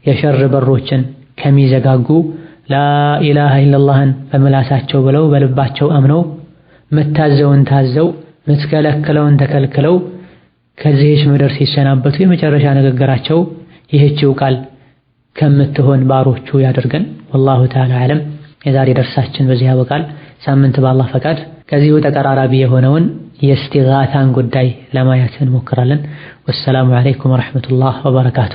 የሸር በሮችን ከሚዘጋጉ ላኢላሃ ኢለላህን በምላሳቸው ብለው በልባቸው አምነው ምታዘውን ታዘው ምትከለክለውን ተከልክለው ከዚህች ምድር ሲሰናበቱ የመጨረሻ ንግግራቸው ይህችው ቃል ከምትሆን ባሮቹ ያደርገን። ወላሁ ተዓላ አዕለም። የዛሬ ደርሳችን በዚህ ያበቃል። ሳምንት በአላህ ፈቃድ ከዚሁ ተቀራራቢ የሆነውን የእስቲጋታን ጉዳይ ለማየት እንሞክራለን። ወሰላሙ ዓለይኩም ወረሕመቱላህ ወበረካቱ።